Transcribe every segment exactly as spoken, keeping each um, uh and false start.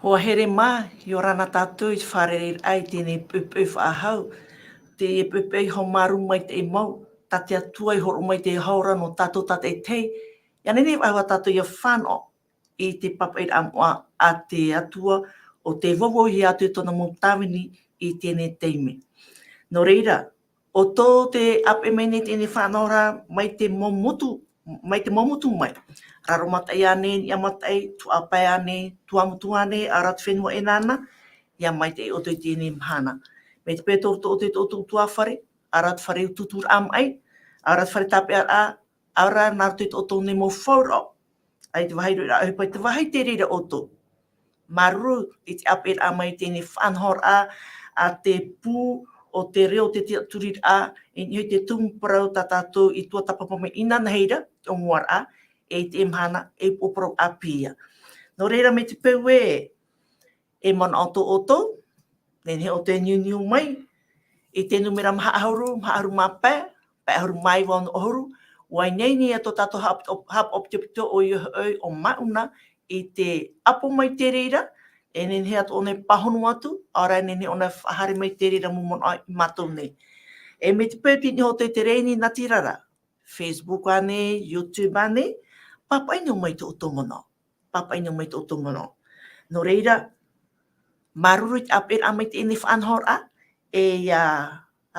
Ua here mā, ʻia ora na tātou i te fārereiraʻa i teie poʻipoʻi faʻahou, teie poʻipoʻi hōmārū maitaʻi mau, tā te Atua i hōroʻa mai i te hora nō tātou tātaʻitahi, ʻia nehenehe faʻahou tātou ʻia fānaʻo i te pāpaʻiraʻa moʻa a te Atua, ʻo tē vauvauhia atu i tōna mau tāvini i teie taime. Nō reira, ʻo tō te ʻāpeʻe mai nei teie faʻanahoraʻa mai te mau motu, mai te mau motu mai. Raro mataʻi ānei, niʻa mataʻi, tuaʻa pae ānei, tuamotu ānei, ʻaore rā te fenua ʻEnana, ʻia maitaʻi ʻoutou i teie mahana. Mai te peu atoʻa ʻoutou i tō ʻoutou ʻutuāfare, ʻaore rā te fare utuuturaʻa maʻi, ʻaore rā te fare tāpeʻaraʻa, ʻaore rā nā roto i tō ʻoutou nei mau fauraʻo. ʻAita vāhi roa rā, ʻohipa i te vāhi te reira ʻoutou. Māuruuru i te ʻāpeʻeraʻa mai i teie faʻanahoraʻa a te pū o te reo o te tiʻaturiraʻa, i niʻa i te tumu parau tā tātou i tuatāpapa mai inanahi ra, te ʻōmuaraʻa, e i teie mahana, e upoʻo parau ʻāpī ia. Nō reira, mai te peu ē, e manaʻo atoʻa ʻoutou, nehenehe ʻoutou e niuniu mai, i te nūmera maha ʻahuru, maha ʻahuru mā pae, pae ʻahuru mā iva ono ʻahuru, ʻua ineine ā tō tātou haʻap-, haʻapaʻo pitopito ʻoia hoʻi ʻo Mauna i te ʻapo mai te reira, e nehenehe atoʻa ʻōna e pāhono atu, ʻaore rā e nehenehe ʻōna e faʻahaere mai te reira mau manaʻo ia mātou nei. E mai te peu tei niʻa ʻoutou i te rēni natirara, Facebook ānei, YouTube ānei, pāpaʻi noa mai tō ʻoutou manaʻo. Pāpaʻi noa mai tō ʻoutou manaʻo. Nō reira, māuruuru i te ʻāpeʻeraʻa mai i teie faʻanahoraʻa, e ʻia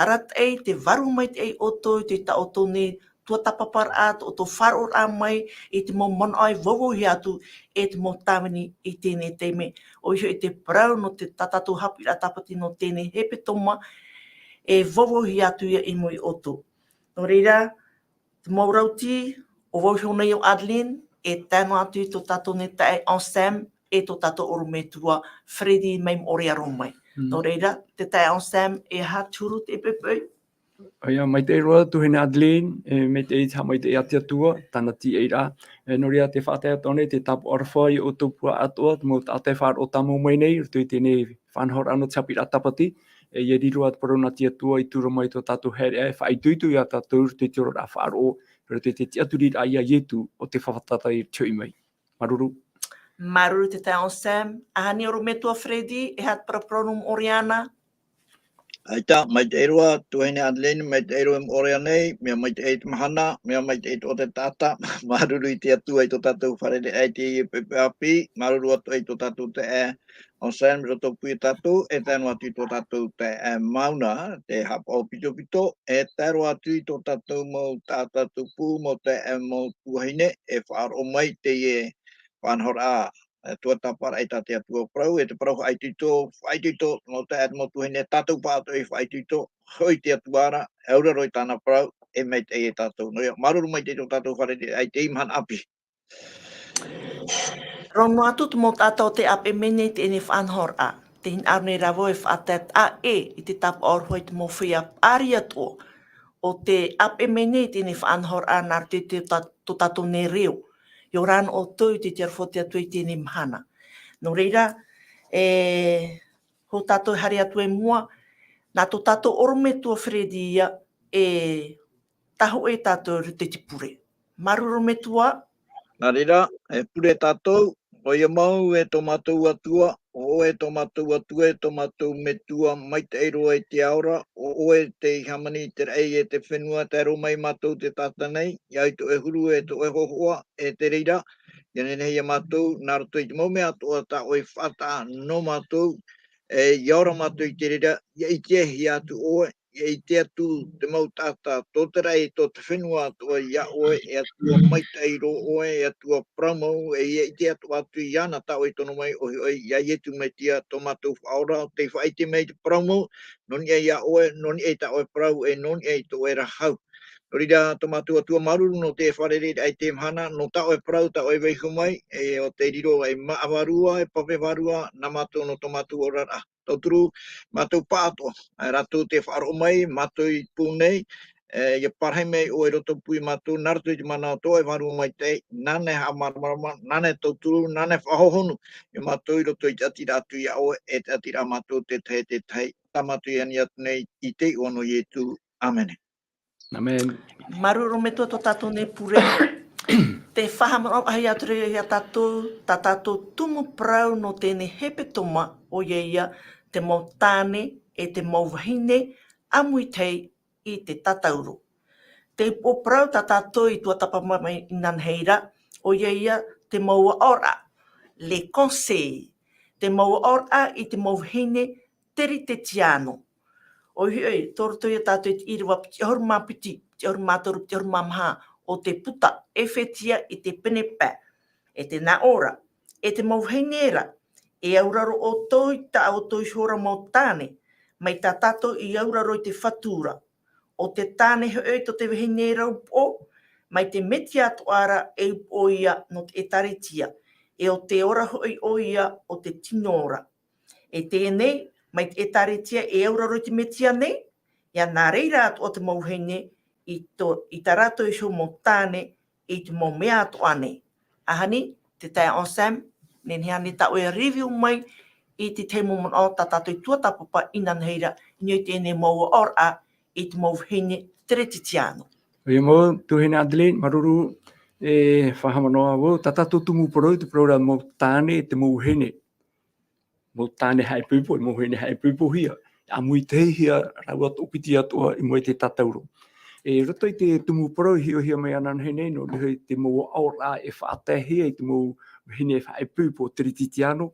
arataʻi te vārua maitaʻi ia ʻoutou, i tā ʻoutou nei tuatāpaparaʻa, tō ʻoutou faʻaroʻoraʻa mai i te mau manaʻo e vauvauhia atu, e te mau tāvini i teie taime. ʻOia hoʻi te parau nō te, tā tātou haʻapiʻiraʻa tāpati nō teie hepetoma, e vauvauhia atu ia i mua ia ʻoutou. Nō reira, te mau rauti, ʻo vau iho nei ʻo Adeline, e tae noa atu i tō tātou nei taeaʻe Anselme, e tō tātou ʻorometua Freddy mai Moʻorea roa mai. Mm. Nō reira, te taeaʻe Anselme, e aha te huru teie poʻipoʻi? ʻOia, maitaʻi roa tuahine Adeline, e maitaʻi te haʻamaitaʻi a te Atua, tāna tīaʻiraʻa. E nō reira tē faʻatae atoʻa nei te tāpaʻo aroha ia ʻoutou puaʻatoʻa, te mau taʻata e faʻaroʻo tāmau mai nei, i roto i teie faʻanahoraʻa nō te haʻapiʻiraʻa tāpati, e ʻia riro ā te parau nā te Atua i tura mai tō tātou haereʻa, e faʻaitoito ia tātou i roto i te oraraʻa faʻaroʻo, i roto i te tiʻaturiraʻa ia Ietu ʻo tē fafataʻa i te hoʻi mai. Māuruuru. Māuruuru te taeaʻe Anselme, ʻahani ʻorometua Freddy, e aha te paraparau nō Moʻorea na? ʻAita, maitaʻi roa, tuahine Adeline, maitaʻi roa i Moʻorea nei, mea maitaʻi te mahana, mea maitaʻi tō te taʻata, māuruuru i te Atua i tō tātou fārereiraʻa i teie poʻipoʻi ʻāpī, māuruuru atoʻa i tō tātou taeaʻe Anselme i roto pū ia tātou, e tae noa atu i tō tātou taeaʻe Mauna, te haʻapaʻo pitopito, e tae roa atu i tō tātou mau taʻata tupu, mau taeaʻe, mau tuahine, e faʻaroʻo mai teie faʻanahoraʻa, e, tuatāpaparaʻa tā te Atua parau, e te parau faʻaitoito, faʻaitoito, mau taeaʻe, mau tuahine, tātou pāʻatoʻa e faʻaitoito, hoʻi te Atua ra, e auraro i tāna parau, e maitaʻi ia tātou. Nō reira, māuruuru maitaʻi tō tātou fārereiraʻa i teie mahana ʻāpī. Rau noa atu te mau taʻata o tē ʻāpeʻe mai nei i teie faʻanahoraʻa. Tē hinaʻaro nei rā vau e faʻataetae i te tāpaʻo aroha i te mau feiā pāri atoʻa o tē ʻāpeʻe mai nei i teie faʻanahoraʻa nā roto i te tā-, tō tātou nei reo. ʻIa ora na ʻoutou i te aroha o te Atua i teie mahana. Nō reira, e, hou tātou e haere atu i mua, nā tō tātou ʻorometua Freddy ia, e, tā hōʻē tātou i roto i te pure. Māuruuru metua. Nā reira, e pure tātou, ʻoia mau e tō mātou Atua, ʻo ʻoe tō mātou Atua, e tō mātou Metua maitaʻi roa i te ao ra, ʻo ʻoe tei hāmani i te raʻi e te fenua, tae roa mai mātou te taʻata nei, ʻia ʻite ʻoe huru e tō ʻoe hōhoʻa, e te reira, ʻia nehenehe ia mātou, nā roto i te mau mea atoʻa tā ʻoe i faʻataʻa nō mātou, e, ʻia ora mātou i te reira, ʻia ʻitehia atu ʻoe, ʻia ʻite atu te mau taʻata, tō te raʻi, tō te fenua atoʻa ia ʻoe, e Atua maitaʻi roa ʻoe, e Atua parau mau, e ʻia ʻite atoʻa atu iāna tā ʻoe i tono mai, ʻoia hoʻi, ia Ietu Metia, tō mātou Faʻaora, tei faʻaʻite mai te parau mau, nō niʻa ia ʻoe, nō niʻa i tā ʻoe parau, e nō niʻa i tō ʻoe ra hau. Nō reira, tō mātou Atua, māuruuru nō te fārereiraʻa i teie mahana, nō tā ʻoe parau, tā ʻoe vaiiho mai, e ʻo tei riro, e māʻa vārua, e pape vārua, nā mātou nō tō mātou oraraʻa. Tauturu mātou pāʻatoʻa, e rātou tē faʻaroʻo mai, mātou i pū nei, e, ʻia parahi mai ʻoe i roto pū ia mātou, nā roto i te mana o tō ʻoe Vārua Maitaʻi, nāna e haʻamāramarama, nāna e tauturu, nāna e faʻahohonu ia mātou i roto i te ʻatiraʻa atu ia ʻoe, e te ʻatiraʻa a mātou te tahi, te tahi, tā mātou i ani atu nei i te iʻoa nō Ietu. ʻĀmene. ʻĀmene. Māuruuru metua tō tātou nei pure. Te faʻahaʻamanaʻo atu ra ia tātou, tā tātou tumu parau nō teie nei hepetoma, ʻoia ia te mau tāne e te mau vahine ʻāmuitahia i te tātauro. Te upoʻo parau tā tātou i tuatāpapa mai inanahi ra, ʻoia ia te mau aʻoraʻa, les conseils, te mau aʻoraʻa i te mau vahine Teretetiano. ʻOia hoʻi, tō roto ia tātou i te ʻīrava piti ʻahuru mā piti, piti ʻahuru mā toru, piti ʻahuru mā maha o te puta Efetia i te pene pae, e tē nā ʻō ra, e te mau vahine ra, e auraro ʻoutou i tā ʻoutou iho ra mau tāne, mai tā tātou i auraro i te fatu ra. ʻO te tāne hoʻi tō te vahine ra upoʻo, mai te Metia atoʻa ra e upoʻo ia nō te ʻĒtārētia, e ʻo te ora hoʻi ʻoia o te tino ora. E teie nei, mai te ʻĒtārētia e auraro i te Metia nei, ʻia nā reira atoʻa te mau vahine i tō, i tā rātou iho mau tāne, i te mau mea atoʻa nei. ʻAhani, te taeaʻe Sam, nehenehe ānei tā ʻoe e review mai i te tahi mau manaʻo tā tātou i tuatāpapa inanahi ra, i niʻa i teie nei mau aʻoraʻa i te mau vahine Teretetiano. ʻOia mau, tuahine Adeline, māuruuru, e faʻahaʻamanaʻo vau, tā tātou tumu parau, te parau ra mau tāne, te mau vahine. Mau tāne haʻaipoipo, mau vahine haʻaipoipohia, ʻāmuitahia rāua toʻopiti atoʻa i mua i te tātauro. E roto i te tumu parau i hiʻohia mai inanahi nei, nō niʻa i te mau aʻoraʻa e faʻataehia i te mau vahine haʻaipoipo Teretetiano,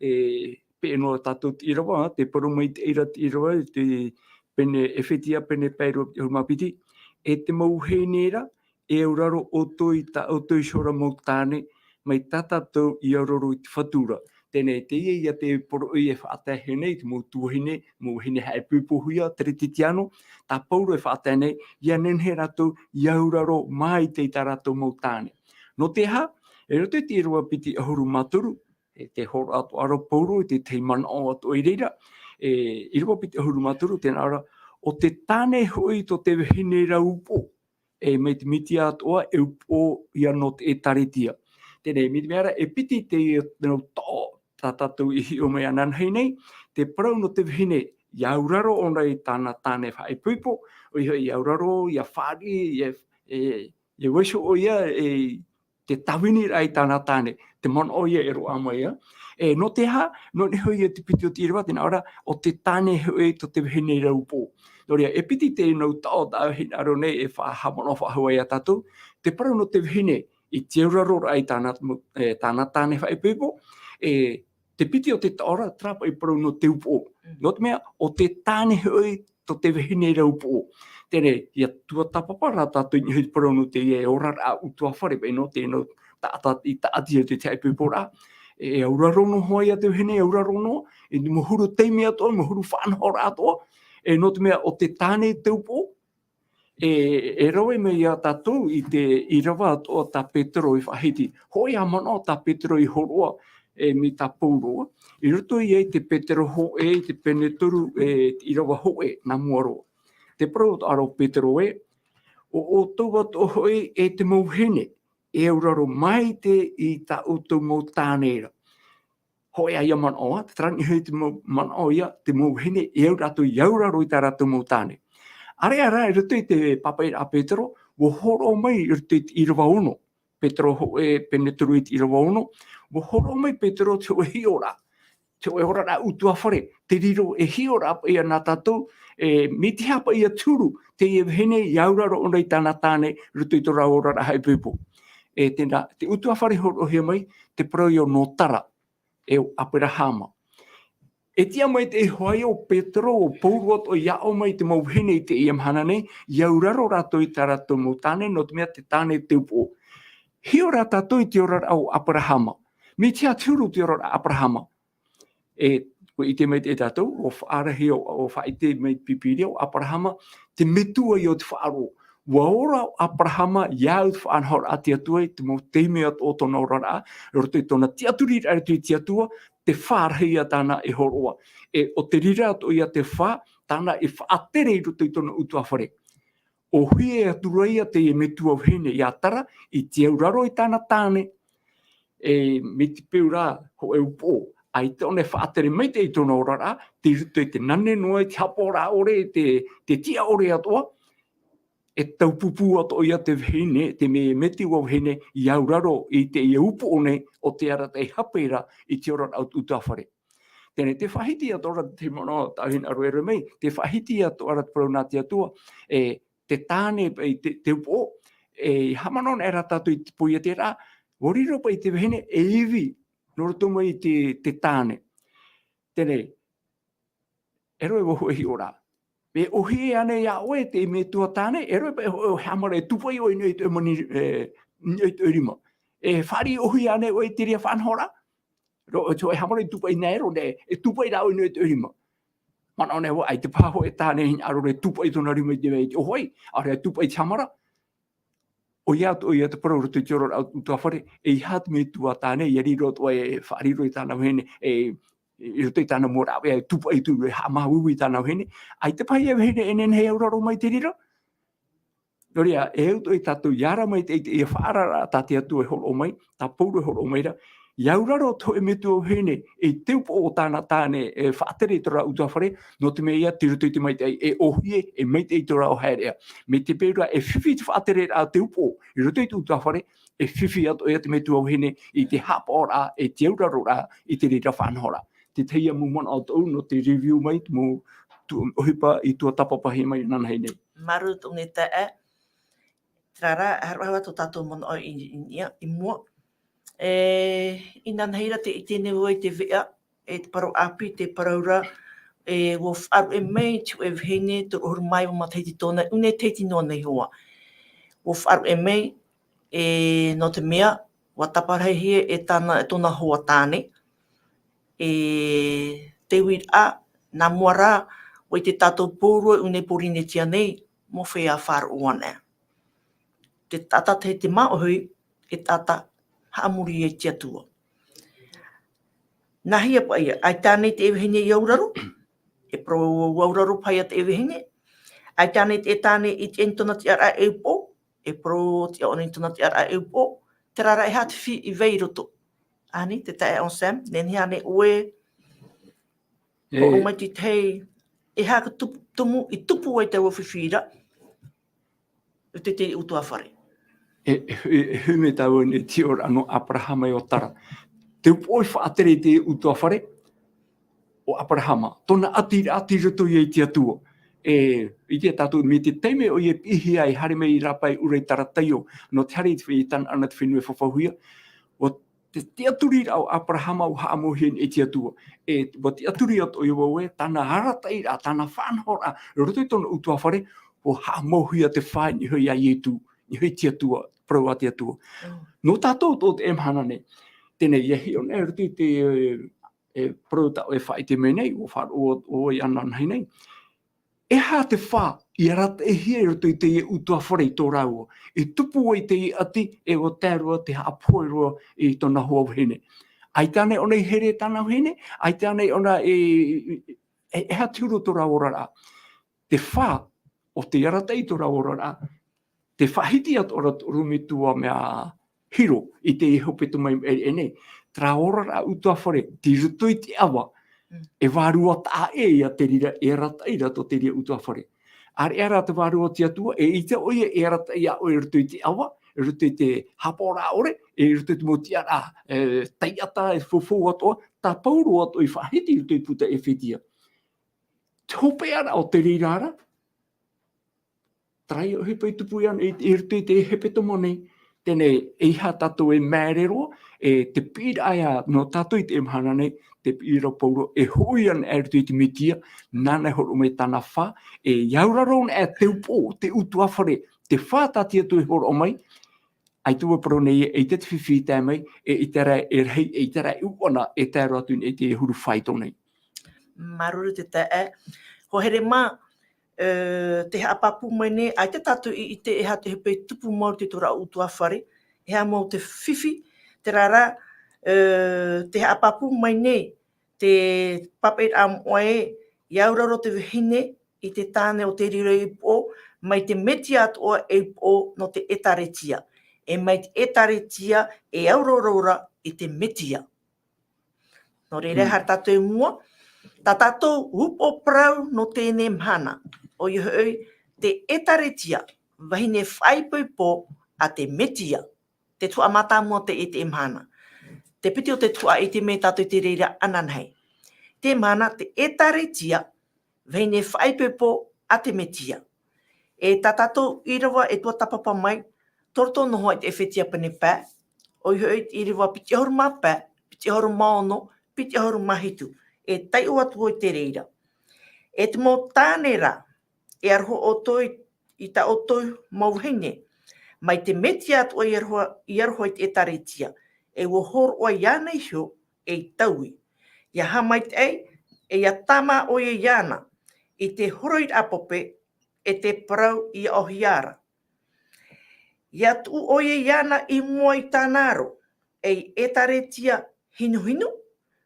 e, pēnei tātou te ʻīrava, te parau mai te ʻīra te ʻīrava, te pene Efetia pene pae rua piti ʻahuru mā piti, e te mau vahine ra, e auraro ʻoutou i tā ʻoutou iho ra mau tāne, mai tā tātou i auraro i te fatu ra. Teie nei, teie ia te poroʻi e faʻataehia nei, te mau tuahine, mau vahine haʻaipoipohia, Teretetiano, tā Pauro e faʻatae nei, ʻia nehenehe rātou i auraro maitaʻi i tā rātou mau tāne. Nō te aha, e roto i te ʻīrava piti ʻahuru mā toru, e te hōroʻa atoʻa ra Pauro, i te tahi manaʻo atoʻa i reira, e, ʻīrava piti ʻahuru mā toru, tē nā ʻō ra, ʻo te tāne hoʻi tō te vahine ra upoʻo, e mai te Metia atoʻa e upoʻo ia nō te ʻĒtārētia. Teie nei, mai te mea ra, e piti te nau taʻo, tā tātou i hiʻo mai inanahi nei, te parau nō te vahine, ʻia auraro ʻōna i tāna tāne haʻaipoipo, ʻoia hoʻi ʻia auraro, ʻia fāriʻi, ʻia, e, ʻia vaiiho ʻoia, e, te tāviniraʻa i tāna tāne, te manaʻo ia e roaʻa mai, ā. E, nō te aha, nō niʻa hoʻi ia te piti o te ʻīrava, tē nā ʻō ra, ʻo te tāne hoʻi tō te vahine ra upoʻo. Nō reira, e piti te nau taʻo tā hinaʻaro nei e faʻahaʻamanaʻo faʻahou ai ia tātou, te parau nō te vahine, i te auraro ra i tāna, e, tāna tāne haʻaipoipo, e, te piti o te taʻo ra, terā paʻi parau nō te upoʻo. Mm. Nō te mea, ʻo te tāne hoʻi tō te vahine ra upoʻo. Teie nei, ʻia tuatāpapa ra tātou i niʻa i te parau nō teie oraraʻa ʻutuāfare, paʻi nō te nau taʻata, i tāʻati i te haʻaipoiporaʻa. E auraro noa hoʻi ia te vahine, e auraro noa, e te mau huru taime atoʻa, mau huru faʻanahoraʻa atoʻa, e nō te mea ʻo te tāne te upoʻo, e, e rave mai ia tātou i te ʻīrava atoʻa tā Petero i faʻahiti. Hōʻē ā manaʻo tā Petero i hōroʻa, e, mai tā Pauro, i roto ia i te Petero hōʻē, i te pene toru, e, te ʻīrava hōʻē, nā mua roa. Te parau atoʻa ra ʻo Petero ē, ʻo ʻoutou atoʻa hoʻi e te mau vahine, e auraro maitaʻi i tā ʻoutou mau tāne ra. Hōʻē ā ia manaʻo, ā, terā niʻa hoʻi te mau manaʻo ia, te mau vahine, e au rātou i auraro i tā rātou mau tāne. ʻĀreʻa rā, i roto i te pāpaʻiraʻa a Petero, ʻua hōroʻa mai i roto i te ʻīrava ono. Petero hōʻē, pene toru i te ʻīrava ono, ʻua hōroʻa mai Petero te hōʻē hiʻoraʻa. Te hōʻē oraraʻa ʻutuāfare, te riro e hiʻoraʻa paʻi ia nā tātou, e, mai te aha paʻi ia te huru, teie vahine i auraro ʻōna i tāna tāne, i roto i tō rāua oraraʻa haʻaipoipo. E tēnā, te ʻutuāfare hōroʻahia mai, te parau ia ʻo Notara, e ʻo Aperahama. E tiʻa maitaʻi hoʻi ʻo Petero, ʻo Pauro atoʻa i aʻo mai i te mau vahine i teie mahana nei, i auraro rātou i tā rātou mau tāne, nō te mea te tāne te upoʻo. Hiʻo rā tātou i te oraraʻa o Aperahama. Mai te aha te huru te oraraʻa a Aperahama. E, ʻua ʻite maitaʻi tātou, ʻua faʻarahi ʻo, ʻua faʻaʻite mai te Pīpīria, ʻo Aperahama, te metua ia o te faʻaroʻo. ʻUa ora ʻo Aperahama, i au i te faʻanahoraʻa a te Atua, i te mau taime atoʻa o tōna oraraʻa, i roto i tōna tiʻaturiraʻa i roto i te Atua, te fā rahi ia tāna e hōroʻa. E, ʻo te reira atoʻa ia te fā, tāna e faʻatere i roto i tōna ʻutuāfare. ʻO hia atu ra ia teie metua vahine ia Tara, i te auraro i tāna tāne, e, mai te peu rā, hōʻē upoʻo, ʻaita ʻōna e faʻatere maitaʻi i tōna oraraʻa, tei roto i te nane noa, i te haʻapaʻoraʻa ʻore, i te, te tiʻa ʻore atoʻa, e taupupū atoʻa ia te vahine, te mea e meti ua vahine i auraro i teie upoʻo nei o te arataʻi hape ra i te oraraʻa o te ʻutuāfare. Teie nei te faʻahiti atoʻa ra te manaʻo tā ʻoe e hinaʻaro e rave mai, te faʻahiti atoʻa ra te parau nā te Atua, e, te tāne paʻi te, te upoʻo, e, haʻamanaʻo anaʻe rā tātou i te poiete ra, ʻua riro paʻi te vahine e ivi, nō roto mai te, te tāne. Teie nei, e rave vau e hiʻo ra. E ʻōhie ānei iā ʻoe te metua tāne, e rave paʻi e hō-, e haʻamanaʻo e tūpaʻi ʻoe i niʻa i te mani-, e, niʻa i te rima. E fāriʻi ʻōhie ānei ʻoe i te reira faʻanahoraʻa. Rō, e tō, e haʻamanaʻo e tūpaʻi nā ʻero, nē, e tūpaʻi rā ʻoe i niʻa i te rima. Manaʻo anaʻe vau, ʻaita paha hōʻē tāne e hinaʻaro ra e tūpaʻi tōna rima i te, i te ʻohoi, ʻaore rā e tūpaʻi i te haʻamara. ʻOia atoʻa ia te parau i roto i te oraraʻa o te ʻutuāfare, ʻeiaha te metua tāne, ʻia riro atoʻa e faʻariro i tāna vahine, e, i roto i tāna mau rāveʻa, e tūpaʻi atu, e haʻamāuiui i tāna vahine. ʻAita paha ia vahine e nehenehe e auraro mai i te reira. Nō reira, e au atoʻa ia tātou ʻia ara mai i te, i te, i te faʻaararaʻa tā te Atua e hōroʻa mai, tā Pauro e hōroʻa mai ra, ʻia auraro te hōʻē metua vahine i te upoʻo o tāna tāne e faʻatere i tō rāua ʻutuāfare, nō te mea ia tei roto i te maitaʻi, e ʻōhie, e maitaʻi tō rāua haereʻa. Mai te peu ra e fifi te faʻatereraʻa o te upoʻo i roto i te ʻutuāfare, e fifi atoʻa ia te metua vahine i te haʻapaʻoraʻa, i te auraroraʻa, i te reira faʻanahoraʻa. Te tahi ā mau manaʻo tōʻu nō te review mai, te mau tu-, ʻohipa i tuatāpapahia mai inanahi nei. Māuruuru tōʻu nei taeaʻe. Terā rā, e haere ā tō tātou manaʻo i, i, i, i mua. E, inanahi ra tē ʻite nei vau i te veʻa, e te parau ʻāpī, te parau ra, e, ʻua faʻaruʻe mai te hōʻē vahine, toru ʻahuru mā iva matahiti tōna, ʻu nei matahiti noa nei hoʻi. ʻUa faʻaruʻe mai, e, nō te mea, ʻua taparahihia e tāna, e tōna hoa tāne, e te uiraʻa, nā mua rā, ʻua ʻite tātou pauroa i ʻō nei Pōrīnetia nei, mea feiā faʻaroʻo anaʻe. Te taʻata te, te māʻohi, e taʻata haʻamori ai i te Atua. Nāhea paʻi ia, ʻaita ānei te vahine i auraro, e parau ʻua auraro paha ia te vahine, ʻaita ānei te tāne i ʻite i tōna tiʻaraʻa e upoʻo, e parau tiʻa ʻōna i tōna tiʻaraʻa e upoʻo, terā rā e aha te fī i vai i roto. Ānei, te taeaʻe Sam, nehenehe ānei ʻoe, e, hōroʻa mai te tahi, e aha te tupu, tumu, i tupu ai taua fifi ra, i te, te ʻutuāfare. E, e, e, e hui mai tāua nei te oraraʻa nō Aperahama e ʻo Tara. Te upoʻo i faʻatere i te ʻutuāfare, ʻo Aperahama. Tōna ʻati, ʻati roto ia i te Atua. E, ʻite tātou mai te taime ʻoia e piʻihia ai, haere mai i rāpae ʻura i Tarataio, nō te haere i te fe-, i Tanaana te fenua e fafauhia. ʻUa te tiʻaturi ra ʻo Aperahama ʻua haʻamauhia i te Atua. E, ʻua tiʻaturi atoʻa vau ē, tāna arataʻiraʻa, tāna faʻanahoraʻa, i roto i tōna ʻutuāfare, ʻua haʻamauhia te fā i niʻa iho ia Ietu, i niʻa i te Atua, parau a te Atua. Mm. Nō tātou tō teie mahana nei, teie nei, ʻia hiʻo nei, i roto i te, e, parau tā ʻoe e faʻaʻite mai nei, ʻua faʻaroʻo ʻoe inanahi nei. E aha te fā i arataʻihia i roto i teie ʻutuāfare i tō rāua, e tupu ai teie ʻati, e ʻua tae roa te haʻapohe roa i tōna hoa vahine. ʻAita ānei ʻōna i here i tāna vahine, ʻaita ānei ʻōna e, e, e, e aha te huru o tō rāua oraraʻa. Te fā o te arataʻi i tō rāua oraraʻa, te faʻahiti atoʻa ra tō rāua metua mea Hiro, i teie hepetoma i maʻiri aʻe nei, terā oraraʻa ʻutuāfare, tei roto i te ʻava, Mm. e vārua taʻa ʻē ia te reira, e arataʻi ra tō te reira ʻutuāfare. ʻĀreʻa rā te vārua o te Atua, e ʻite ʻoia e arataʻi iā ʻoe i roto i te ʻava, i roto i te haʻapaʻoraʻa ʻore, e i roto i te mau tiʻaraʻa, e, taiʻata, e faufau atoʻa, tā Pauro atoʻa i faʻahiti i roto i te puta Efetia. Te hopeʻa ra o te reira ra, terā ia ʻohipa i tupu ia i, i roto i te hepetoma nei, teie nei, e aha tātou e māere roa, e te piʻiraʻa ia nō tātou i teie mahana nei, te piʻiraʻa o Pauro, e hoʻi anaʻe i roto i te Metia, nāna e hōroʻa mai tāna fā, e ʻia auraro anaʻe te upoʻo, te ʻutuāfare, te fā tā te Atua e hōroʻa mai, ʻaita vau e parau nei, e ʻaita te fifi i tae mai, e ʻaita rā e rahi, e ʻaita rā e ʻuʻana, e tae roa atu i te huru faito nei. Māuruuru te taeaʻe. Hoa here mā, e, tē haʻapāpū mai nei, ʻaita tātou i ʻite e aha te hepetoma i tupu mai i roto i tō rāua ʻutuāfare, e aha mau te fifi, terā rā, e, tē haʻapāpū mai nei, te papaʻiraʻa moʻa ē, ʻia auraro te vahine i te tāne o te reira upoʻo, mai te Metia atoʻa e upoʻo nō te ʻĒtārētia. E mai te ʻĒtārētia e auraro ra i te Metia. Nō reira, Mm. haere tātou i mua, tā tātou upoʻo parau nō teie mahana. ʻOia hoʻi, te ʻĒtārētia. vahine faʻaipoipo a te Metia. Te tuhaʻa mātāmua te, i te mahana. Te piti o te tuhaʻa i te mea tātou te reira ananahi. Te mahana te Etaretia, vahine faʻaipoipo a te Metia. E tā tātou ʻīrava e tuatāpapa mai, tōroto noa i te Efetia pene pae, ʻoia hoʻi te ʻīrava piti ʻahuru mā pae, piti ʻahuru mā ono, piti ʻahuru mā hitu. E taiʻo atu i te reira. E te mau tāne rā, e aroha ʻoutou i, i tā ʻoutou mau vahine. Mai te Metia atoʻa i aroha, i aroha i te Etaretia, e ʻua hōroʻa iāna iho ei taui. ʻIa haʻamaitaʻi, e ʻia tāmā ʻoia iāna, i te horoʻiraʻa pape, e te parau ʻia ʻohia ra. ʻIa tuʻu ʻoia iāna i mua i tāna aro, ei Etaretia hinuhinu,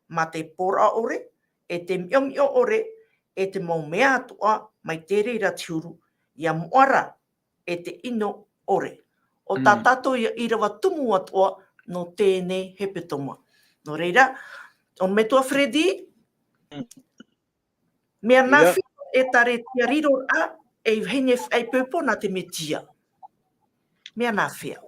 mā te pōraʻa ʻore, e te miʻomiʻo ʻore, e te mau mea atoʻa mai te reira te huru, ʻia moʻa ra, e te ʻino ʻore. ʻO tā Mm. tātou ia ʻīrava tumu atoʻa nō teie nei hepetoma. Nō reira, ʻo metua Freddy, Mm. mea nā Ia. fea Etaretia riroraʻa, ei vahine faʻaipoipo nā te Metia. Mea nā fea.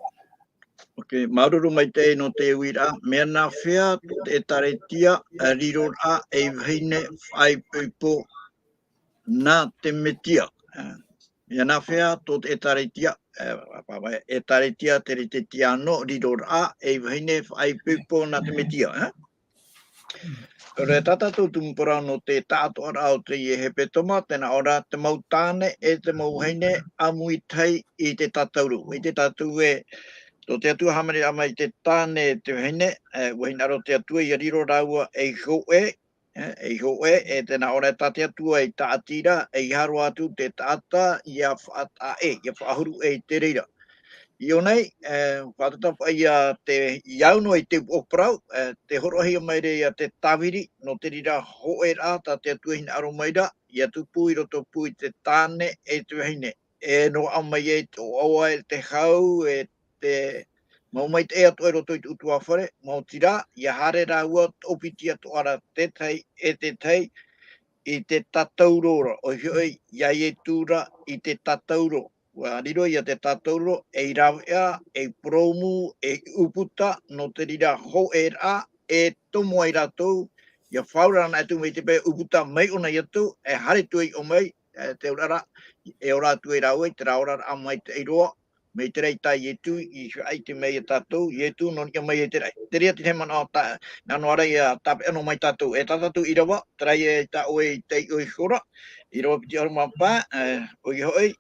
Ok, māuruuru maitaʻi nō te uiraʻa. Mea nā fea tō te Etaretia, e, riroraʻa, ei vahine faʻaipoipo nā te Metia. E, mea nā fea tō te Etaretia, e, pa-, pa-, Etaretia, te Eretetiano, riroraʻa, ei vahine faʻaipoipo nā te Metia, e? Ora tā tātou tumu parau nō te taʻatoʻaraʻa o teie hepetoma, tē nā ʻō ra te mau tāne e te mau vahine ʻāmui tahi i te tātauro. ʻUa ʻite tātou ē, tō te Atua haʻamaitaʻiraʻa mai te tāne e te vahine, e, ʻua hinaʻaro te Atua ʻia riro rāua ei hōʻē, e, ei hōʻē, e tē nā ʻō ra tā te Atua i tāʻati ra, ʻeiaha roa atu te taʻata ʻia faʻataʻa ʻē, ʻia faʻahuru ʻē i te reira. I ʻō nei, e, faʻatatau paʻi ia te, i au noa i te upoʻo parau, e, tē hōroʻahia mai ra ia te tāviri, nō te reira hōʻē rā, tā te Atua i hinaʻaro mai ra, ʻia tupu i roto pū i te tāne e te vahine. E noaʻa mai ai te ʻoaʻoa e te hau, e te mau maitaʻi atoʻa i roto i te ʻutuāfare, maoti rā, ʻia haere rāua toʻopiti atoʻa ra te tahi e te tahi i te tātauro ra, ʻoia hoʻi, ʻia Ietu ra i te tātauro. ʻUa riro ia te tātauro, ei rāveʻa, ei purōmu, ei ʻūputa, nō te reira hōʻē rā, e tomo ai rātou, ʻia faʻaora anaʻe atu mai te pae ʻūputa mai ʻōna ia atu, e haere atu ai ʻō mai, e te auraʻa, e ora atu ai rāua i terā oraraʻa maitaʻi roa, mai terā i tā Ietu, i faʻaʻite mai ia tātou, Ietu nō niʻa mai i te raʻi. Terā te manaʻo tā, nā noa ra ia tāpeʻa noa mai tātou, e tā tātou ʻīrava, terā ia tā ʻoe i taiʻo iho ra, ʻīrava piti ʻahuru mā pae, e, ʻoia hoʻi,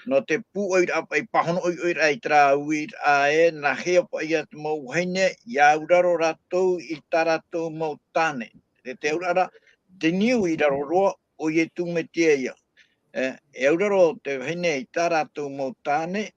nō te pūʻoiraʻa paʻi, pāhono ʻoiʻoiraʻa i terā uiraʻa ē, nā hea paʻi ia te mau vahine, ʻia auraro rātou i tā rātou mau tāne. E te auraʻa ra, te niu i raro roa, ʻo Ietu Metia ia. E, e auraro te vahine i tā rātou mau tāne,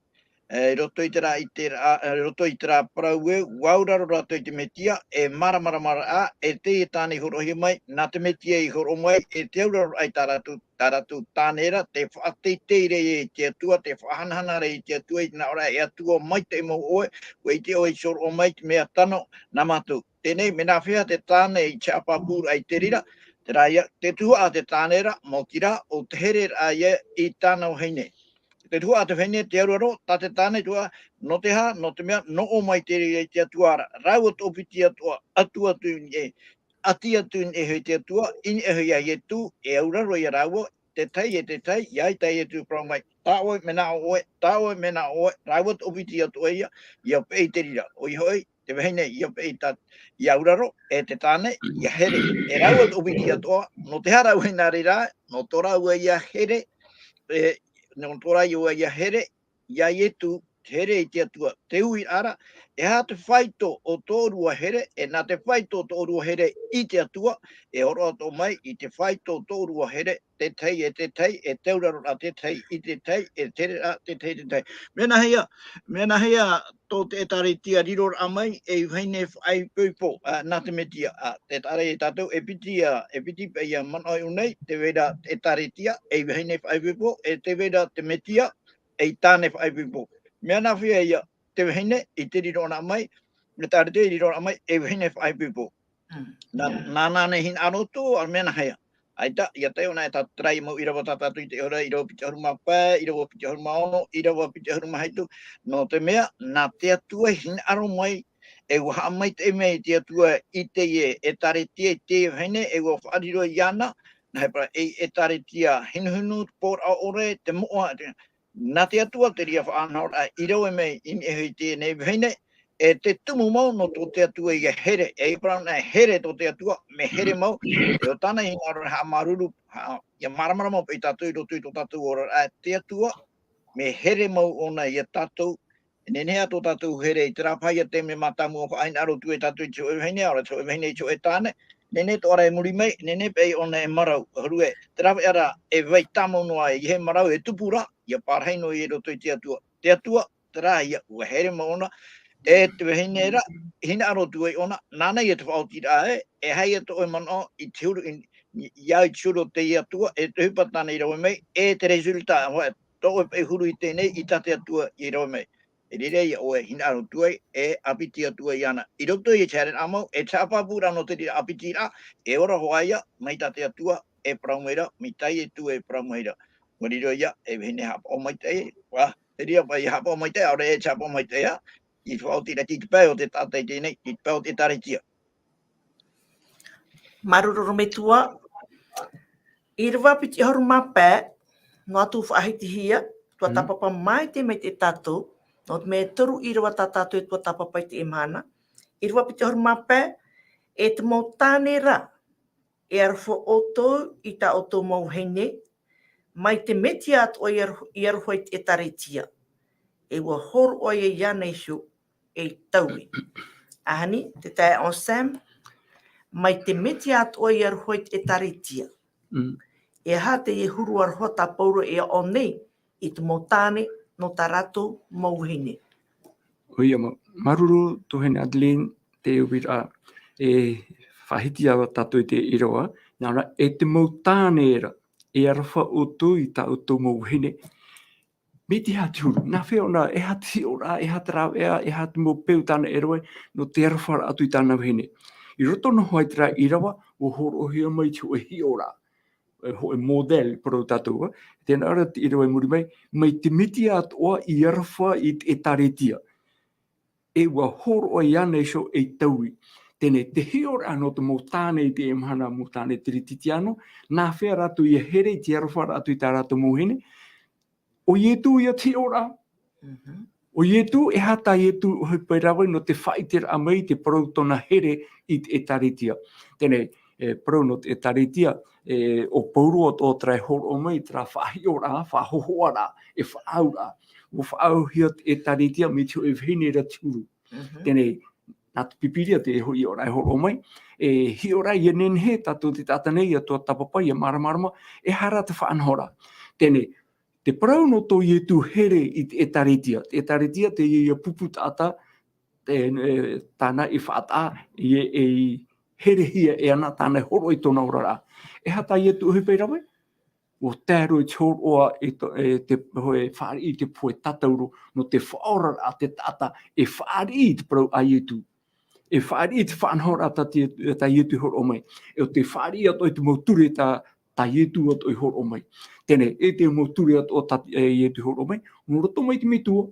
e, i roto i terā, i terā, e, i roto i terā parau ē, ʻua auraro rātou i te Metia, e māramarama ra, e teie tāne i hōroʻahia mai, nā te Metia i hōroʻa mai, e te auraro ai tā rātou, tā rātou tāne ra, tē faʻateitei ra ia i te Atua, tē faʻahanahana ra i te Atua, i te nā ʻō ra, e Atua maitaʻi mau ʻoe, ʻua ʻite ʻoe i hōroʻa mai te mea tano nā mātou. Teie nei, mea nā fea te tāne i te haʻapāpūraʻa i te reira, terā ia, te tuhaʻa te tāne ra, maoti rā, ʻo te hereraʻa ia i tāna vahine. Te tuhaʻa te vahine, te auraro, tā te tāne tuhaʻa, nō te aha, nō te mea, nō ʻō mai te reira i te Atua ra, rāua toʻopiti atoʻa, atu atu i niʻa, ʻati atu i niʻa iho i te Atua, i niʻa iho ia Ietu, e auraro ia rāua, te tahi e te tahi, ʻia ʻite ia Ietu parau mai, tā ʻoe, mea nā ʻoe, tā ʻoe, mea nā ʻoe, rāua toʻopiti atoʻa ia, ʻia peʻe i te reira, ʻoia hoʻi, te vahine ʻia peʻe i tā, ʻia auraro, e te tāne, ʻia here. E rāua toʻopiti atoʻa, nō te aha rāua i nā reira, nō tō rāua ʻia here, e, nō tō rāua ʻia here, ia Ietu, here i te Atua, te uiraʻa ra, e aha te faito o tō ʻōrua here, e nā te faito o tō ʻōrua here i te Atua, e hōroʻa atoʻa mai i te faito o tō ʻōrua here, te tahi e te tahi, e te auraroraʻa te tahi i te tahi, e te hereraʻa te tahi i te tahi. Mea nāhea, mea nāhea tō te ʻĒtārētia riroraʻa mai, ei vahine faʻaipoipo, ā, nā te Metia, ā, tē taʻa ra ia tātou, e piti, ā, e piti paʻi ia manaʻo i ʻō nei, tē vai ra te ʻĒtārētia, ei vahine faʻaipoipo, e tē vai ra te Metia, ei tāne faʻaipoipo. Mea nāhea ia te vahine i te riroraʻa mai, ʻĒtārētia i riroraʻa mai, ei vahine faʻaipoipo. Mm. Nā, nāna nei hinaʻaro atu, ā, mea nāhea. ʻAita, ʻia tae ʻōna e tātou terā mau ʻīrava tā tātou i te ʻō ra, ʻīrava piti ʻahuru mā pae, ʻīrava piti ʻahuru mā ono, ʻīrava piti ʻahuru mā hitu, nō te mea, nā te Atua e hinaʻaro mai, e ʻua haʻamaitaʻi mai te Atua i teie ʻētāretia, i teie vahine, e ʻua faʻariro iāna, nā hea parau, ei ʻētāretia hinuhinu, te pōraʻa ʻore, te moʻa, te, nā te Atua te reira faʻanahoraʻa i rave mai i niʻa iho i teie nei vahine, e te tumu mau nō tō te Atua ʻia here, e parau anaʻe here tō te Atua, mea here mau, e ʻo tāna i hinaʻaro e haʻamāuruuru, ha-, ʻia māramarama paʻi tātou i roto i tō tātou oraraʻa, te Atua, mea here mau ʻōna ia tātou, e nehenehe ā tō tātou here i terā paʻi taime mātāmua faʻahinaʻaro atu ai tātou i te hōʻē vahine, ʻaore te hōʻē vahine i te hōʻē tāne, nehenehe atoʻa rā e muri mai, nehenehe paʻi ʻōna e marau, ʻahuru e, terā paʻi ra e vai tāmau noa ai, ʻeiaha e marau e tupu ra, ʻia parahi noa i roto i te Atua. Te Atua, terā ïa, ʻua here mau ʻōna, e te vahine ra, hinaʻaro atu ai ʻōna, nāna ïa te faʻaotiraʻa ē, e aha ïa tō ʻoe manaʻo i te huru, i, i, i au i te huru o te Atua, e te ʻohipa tāna i rave mai, e te résultat, ʻoe, tō ʻoe paʻi huru i teie nei, i tā te Atua i rave mai. E reira ïa ʻoe, hinaʻaro atu ai, e ʻāpiti atu ai iāna. I roto i te haereraʻa mau, e te haʻapāpūraʻa nō te reira ʻāpitiraʻa, e ora hoʻi ïa, mai tā te Atua, e parau mai ra, mai tā Ietu e parau mai ra. ʻUa riro ïa, e vahine haʻapaʻo maitaʻi, ʻua, te reira paʻi haʻapaʻo maitaʻi, ʻaore e te haʻapaʻo maitaʻi ïa, i te faʻaotiraʻa i te pae o te taʻata i teie nei, i te pae o te ʻĒtārētia. Māuruuru metua, ʻīrava piti ʻahuru mā pae, noa atu faʻahitihia, tua Mm. tāpapa maitaʻi mai te tātou, nō te mea e toru ʻīrava tā tātou e tua tāpapa i teie mahana. ʻĪrava piti ʻahuru mā pae, e te mau tāne ra, e aroha ʻoutou i tā ʻoutou mau vahine, mai te Metia atoʻa i aro-, i aroha i te ʻĒtārētia. E ʻua hōroʻa ïa iāna iho ei taui. Ahani, te taeaʻe Sam, mai te Metia atoʻa i aroha i te ʻĒtārētia. Mm. E aha teie huru aroha tā Pauro e aʻo nei i te mau tāne nō tā rātou mau vahine? ʻOia mau, māuruuru tuahine Adeline, te uiraʻa, e faʻahiti ā tātou i te ʻīrava, nā reira, e te mau tāne ra, e aroha ʻoutou i tā ʻoutou mau vahine. Mai te aha te huru, nā hea ʻōna, e aha te hiʻoraʻa, e aha te rāveʻa, e aha te mau peu tāna e rave, nō te aroharaʻa atu i tāna vahine. I roto noa hoʻi i terā ʻīrava, ʻua hōroʻahia mai te hōʻē hiʻoraʻa, e hōʻē modèle, parau tātou, ā. Tē nā ʻō ra te ʻīrava i muri mai, mai te Metia atoʻa i aroha i te ʻĒtārētia. E ʻua hōroʻa iāna iho ei taui. Teie te hiʻoraʻa nō te mau tāne i teie mahana, mau tāne Teretitiano, nā hea rātou ʻia here i te aroharaʻa atu i tā rātou mau vahine, ʻo Ietu ïa te hiʻoraʻa. Mhm. ʻO Ietu, e aha tā Ietu ʻohipa i rave nō te faʻaʻiteraʻa mai i te parau tōna here i te ʻĒtārētia. Teie, e, parau nō te ʻĒtārētia, e, ʻo Pauro atoʻa terā e hōroʻa mai, terā faʻahiʻoraʻa, faʻahōhoʻaraʻa, e faʻaauraʻa. ʻUa faʻaauhia te ʻĒtārētia mai te hōʻē vahine ra te huru. Mhm. Teie, nā te Pīpīria te hōʻē hiʻoraʻa e hōroʻa mai, e hiʻoraʻa ʻia nehenehe tātou te taʻata nei ʻia tua tāpapa, ʻia māramarama, e aha rā te faʻanahoraʻa. Teie, te parau nō tō Ietu here i te ʻĒtārētia. Te ʻĒtārētia, teie pupu taʻata, te, e, tāna i faʻataʻa, i, e, i herehia e ana tāna e hōroʻa i tōna oraraʻa. E aha tā Ietu ʻohipa i rave? ʻUa tae roa i te hōroʻa i tō, e, te, hōʻē fāriʻi i te pohe tātauro, nō te faʻaoraraʻa te taʻata e fāriʻi i te parau a Ietu. E fāriʻi i te faʻanahoraʻa tā te, tā Ietu i hōroʻa mai. E ʻo te fāriʻi atoʻa i te mau ture tā, tā Ietu atoʻa i hōroʻa mai. Teie, e te mau ture atoʻa tā, e, Ietu i hōroʻa mai, nō roto mai te metua,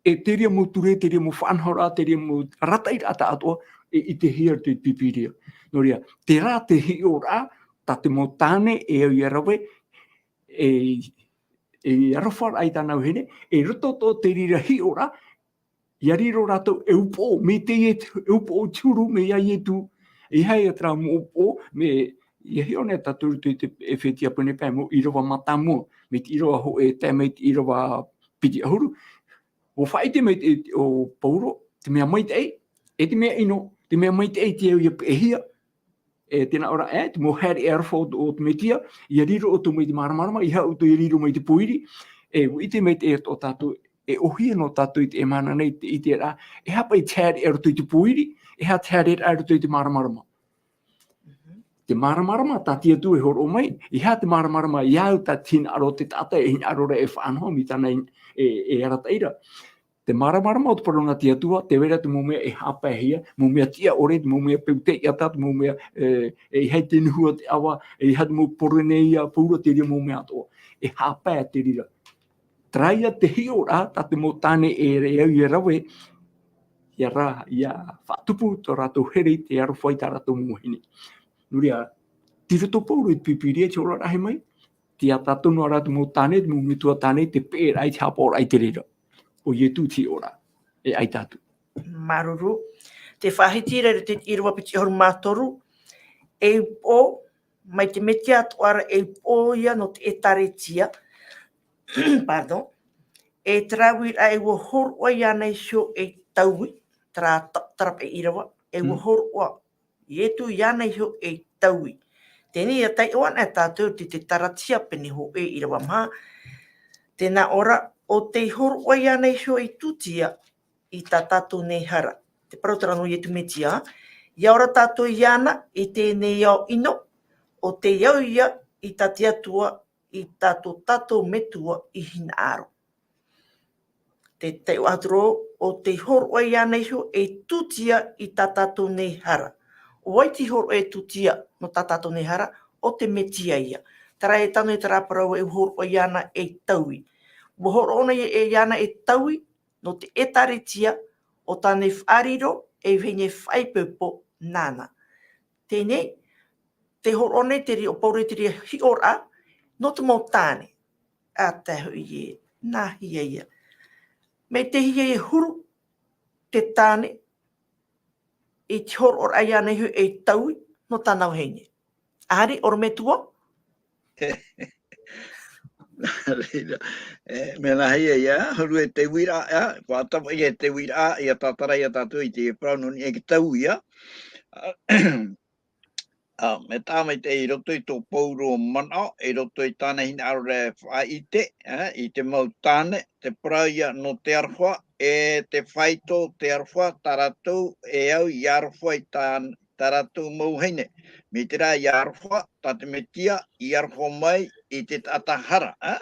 e te reira mau ture, te reira mau faʻanahoraʻa, te reira mau arataʻiraʻa tāʻatoʻa, e, i ʻitehia i roto i te Pīpīria. Nō reira, terā te hiʻoraʻa, tā te mau tāne e au ʻia rave, e, e aroharaʻa i tāna vahine, e roto atoʻa te reira hiʻoraʻa, ʻia riro rātou e upoʻo, mai teie te upoʻo te huru, mai iā Ietu, e aha ïa terā mau upoʻo, mea, ʻia hiʻo nei tātou i roto i te Efetia pene pae mau ʻīrava mātāmua, mai te ʻīrava hōʻē tae mai te ʻīrava piti ʻahuru, ʻUa faʻaʻite mai te, ʻo Pauro, te mea maitaʻi, e te mea ʻino, te mea maitaʻi te au ʻia peʻehia, e tē nā ʻō ra, e, te mau haere e aroha o, o te Metia, ʻia riro ʻoutou mai te māramarama, e aha ʻoutou ʻia riro mai te pōiri, e, ʻua ʻite mai te, e, tō tātou, e ʻōhie noa tātou i teie mahana nei, te ʻiteraʻa, e aha paʻi te haere i roto i te pōiri, e aha te haereraʻa i roto i te māramarama. Mhm. Te māramarama, tā te Atua e hōroʻa mai, e aha te māramarama, ʻia au tā te hinaʻaro o te taʻata, e hinaʻaro ra e faʻanaho, mai tāna e, e, e arataʻi ra. Te māramarama o te parau nā te Atua, tē vai ra te mau mea e haʻapaehia, mau mea tiʻa ʻore, te mau mea peu teʻata, te mau mea, e, e ʻeiaha te nuhu a te ʻava, e ʻeiaha te mau poroneia, paʻi te reira mau mea atoʻa. E haʻapae te reira. Terā ia te hiʻoraʻa, tā te mau tāne e, e au ia rave, ia rā, ia faʻatupu tō rātou here i te aroha i tā rātou mau vahine. Nō reira, tei roto Paulo i te Pīpīria, te hiʻoraʻa rahi mai, tei ʻō tātou noa ra te mau tāne, te mau metua tāne, te peʻeraʻa i te haʻapaʻoraʻa i te reira. ʻO Ietu te hiʻoraʻa, e ʻai tātou. Māuruuru. Te faʻahiti ra i te ʻīrava piti ʻahuru mā toru, e upoʻo, mai te Metia atoʻa ra, e upoʻo ia nō te ʻĒtārētia. Pardon. E terā uiraʻa e ua hōroʻa iāna iho ei taui, terā ta-, terā paʻi ʻīrava, e ua Mm. hōroʻa Ietu iāna iho ei taui. Teie nei ia taiʻo ana tātou i te, te Taratia pene hōʻē ʻīrava maha. Tē nā ʻō ra, ʻo tei hōroʻa iāna iho ei tūtia i tā tātou nei hara. Te parau terā nō Ietu Metia, ʻia ora tātou iāna i teie nei ao ʻino, ʻo tei au ia i tā te Atua, i tā tō tātou Metua i hinaʻaro. Te taiʻo atu ra, ʻo tei hōroʻa iāna iho ei tūtia i tā tātou nei hara. ʻO vai tei hōroʻa ei tūtia nō tā tātou nei hara? ʻO te Metia ia. Terā e tae noa i terā parau e hōroʻa iāna ei taui. Ua hōroʻa ʻōna ia, e iāna ei taui, nō te ʻĒtārētia, ʻo tāna e faʻariro, ei vahine faʻaipoipo nāna. Teie nei, tē hōroʻa nei te reira, ʻo Paulo i te reira hiʻoraʻa, nō te mau tāne. ʻA tae hoʻi ē, nāhea ia. Mai te hea e huru te tāne, i te hōroʻaraʻa iāna iho ei taui, nō tāna vahine. ʻĀreʻa, ʻorometua? Nā reira, e, mea nāhea ia, huru e te uiraʻa, ʻa, ʻua tāpaʻi e te uiraʻa, ʻia tātara ia tātou i te parau nō niʻa i te taui, ʻa. ʻA, mea tā maitaʻi i roto i tō Paulo manaʻo, i roto i tāna hinaʻaro ra e faʻaʻite, ʻa, i te mau tāne, te parau ia nō te aroha, e te faito te aroha, tā rātou e au i aroha i tā, tā rātou mau vahine. Mai terā i aroha, tā te Metia, i aroha mai i te taʻata hara, ʻa.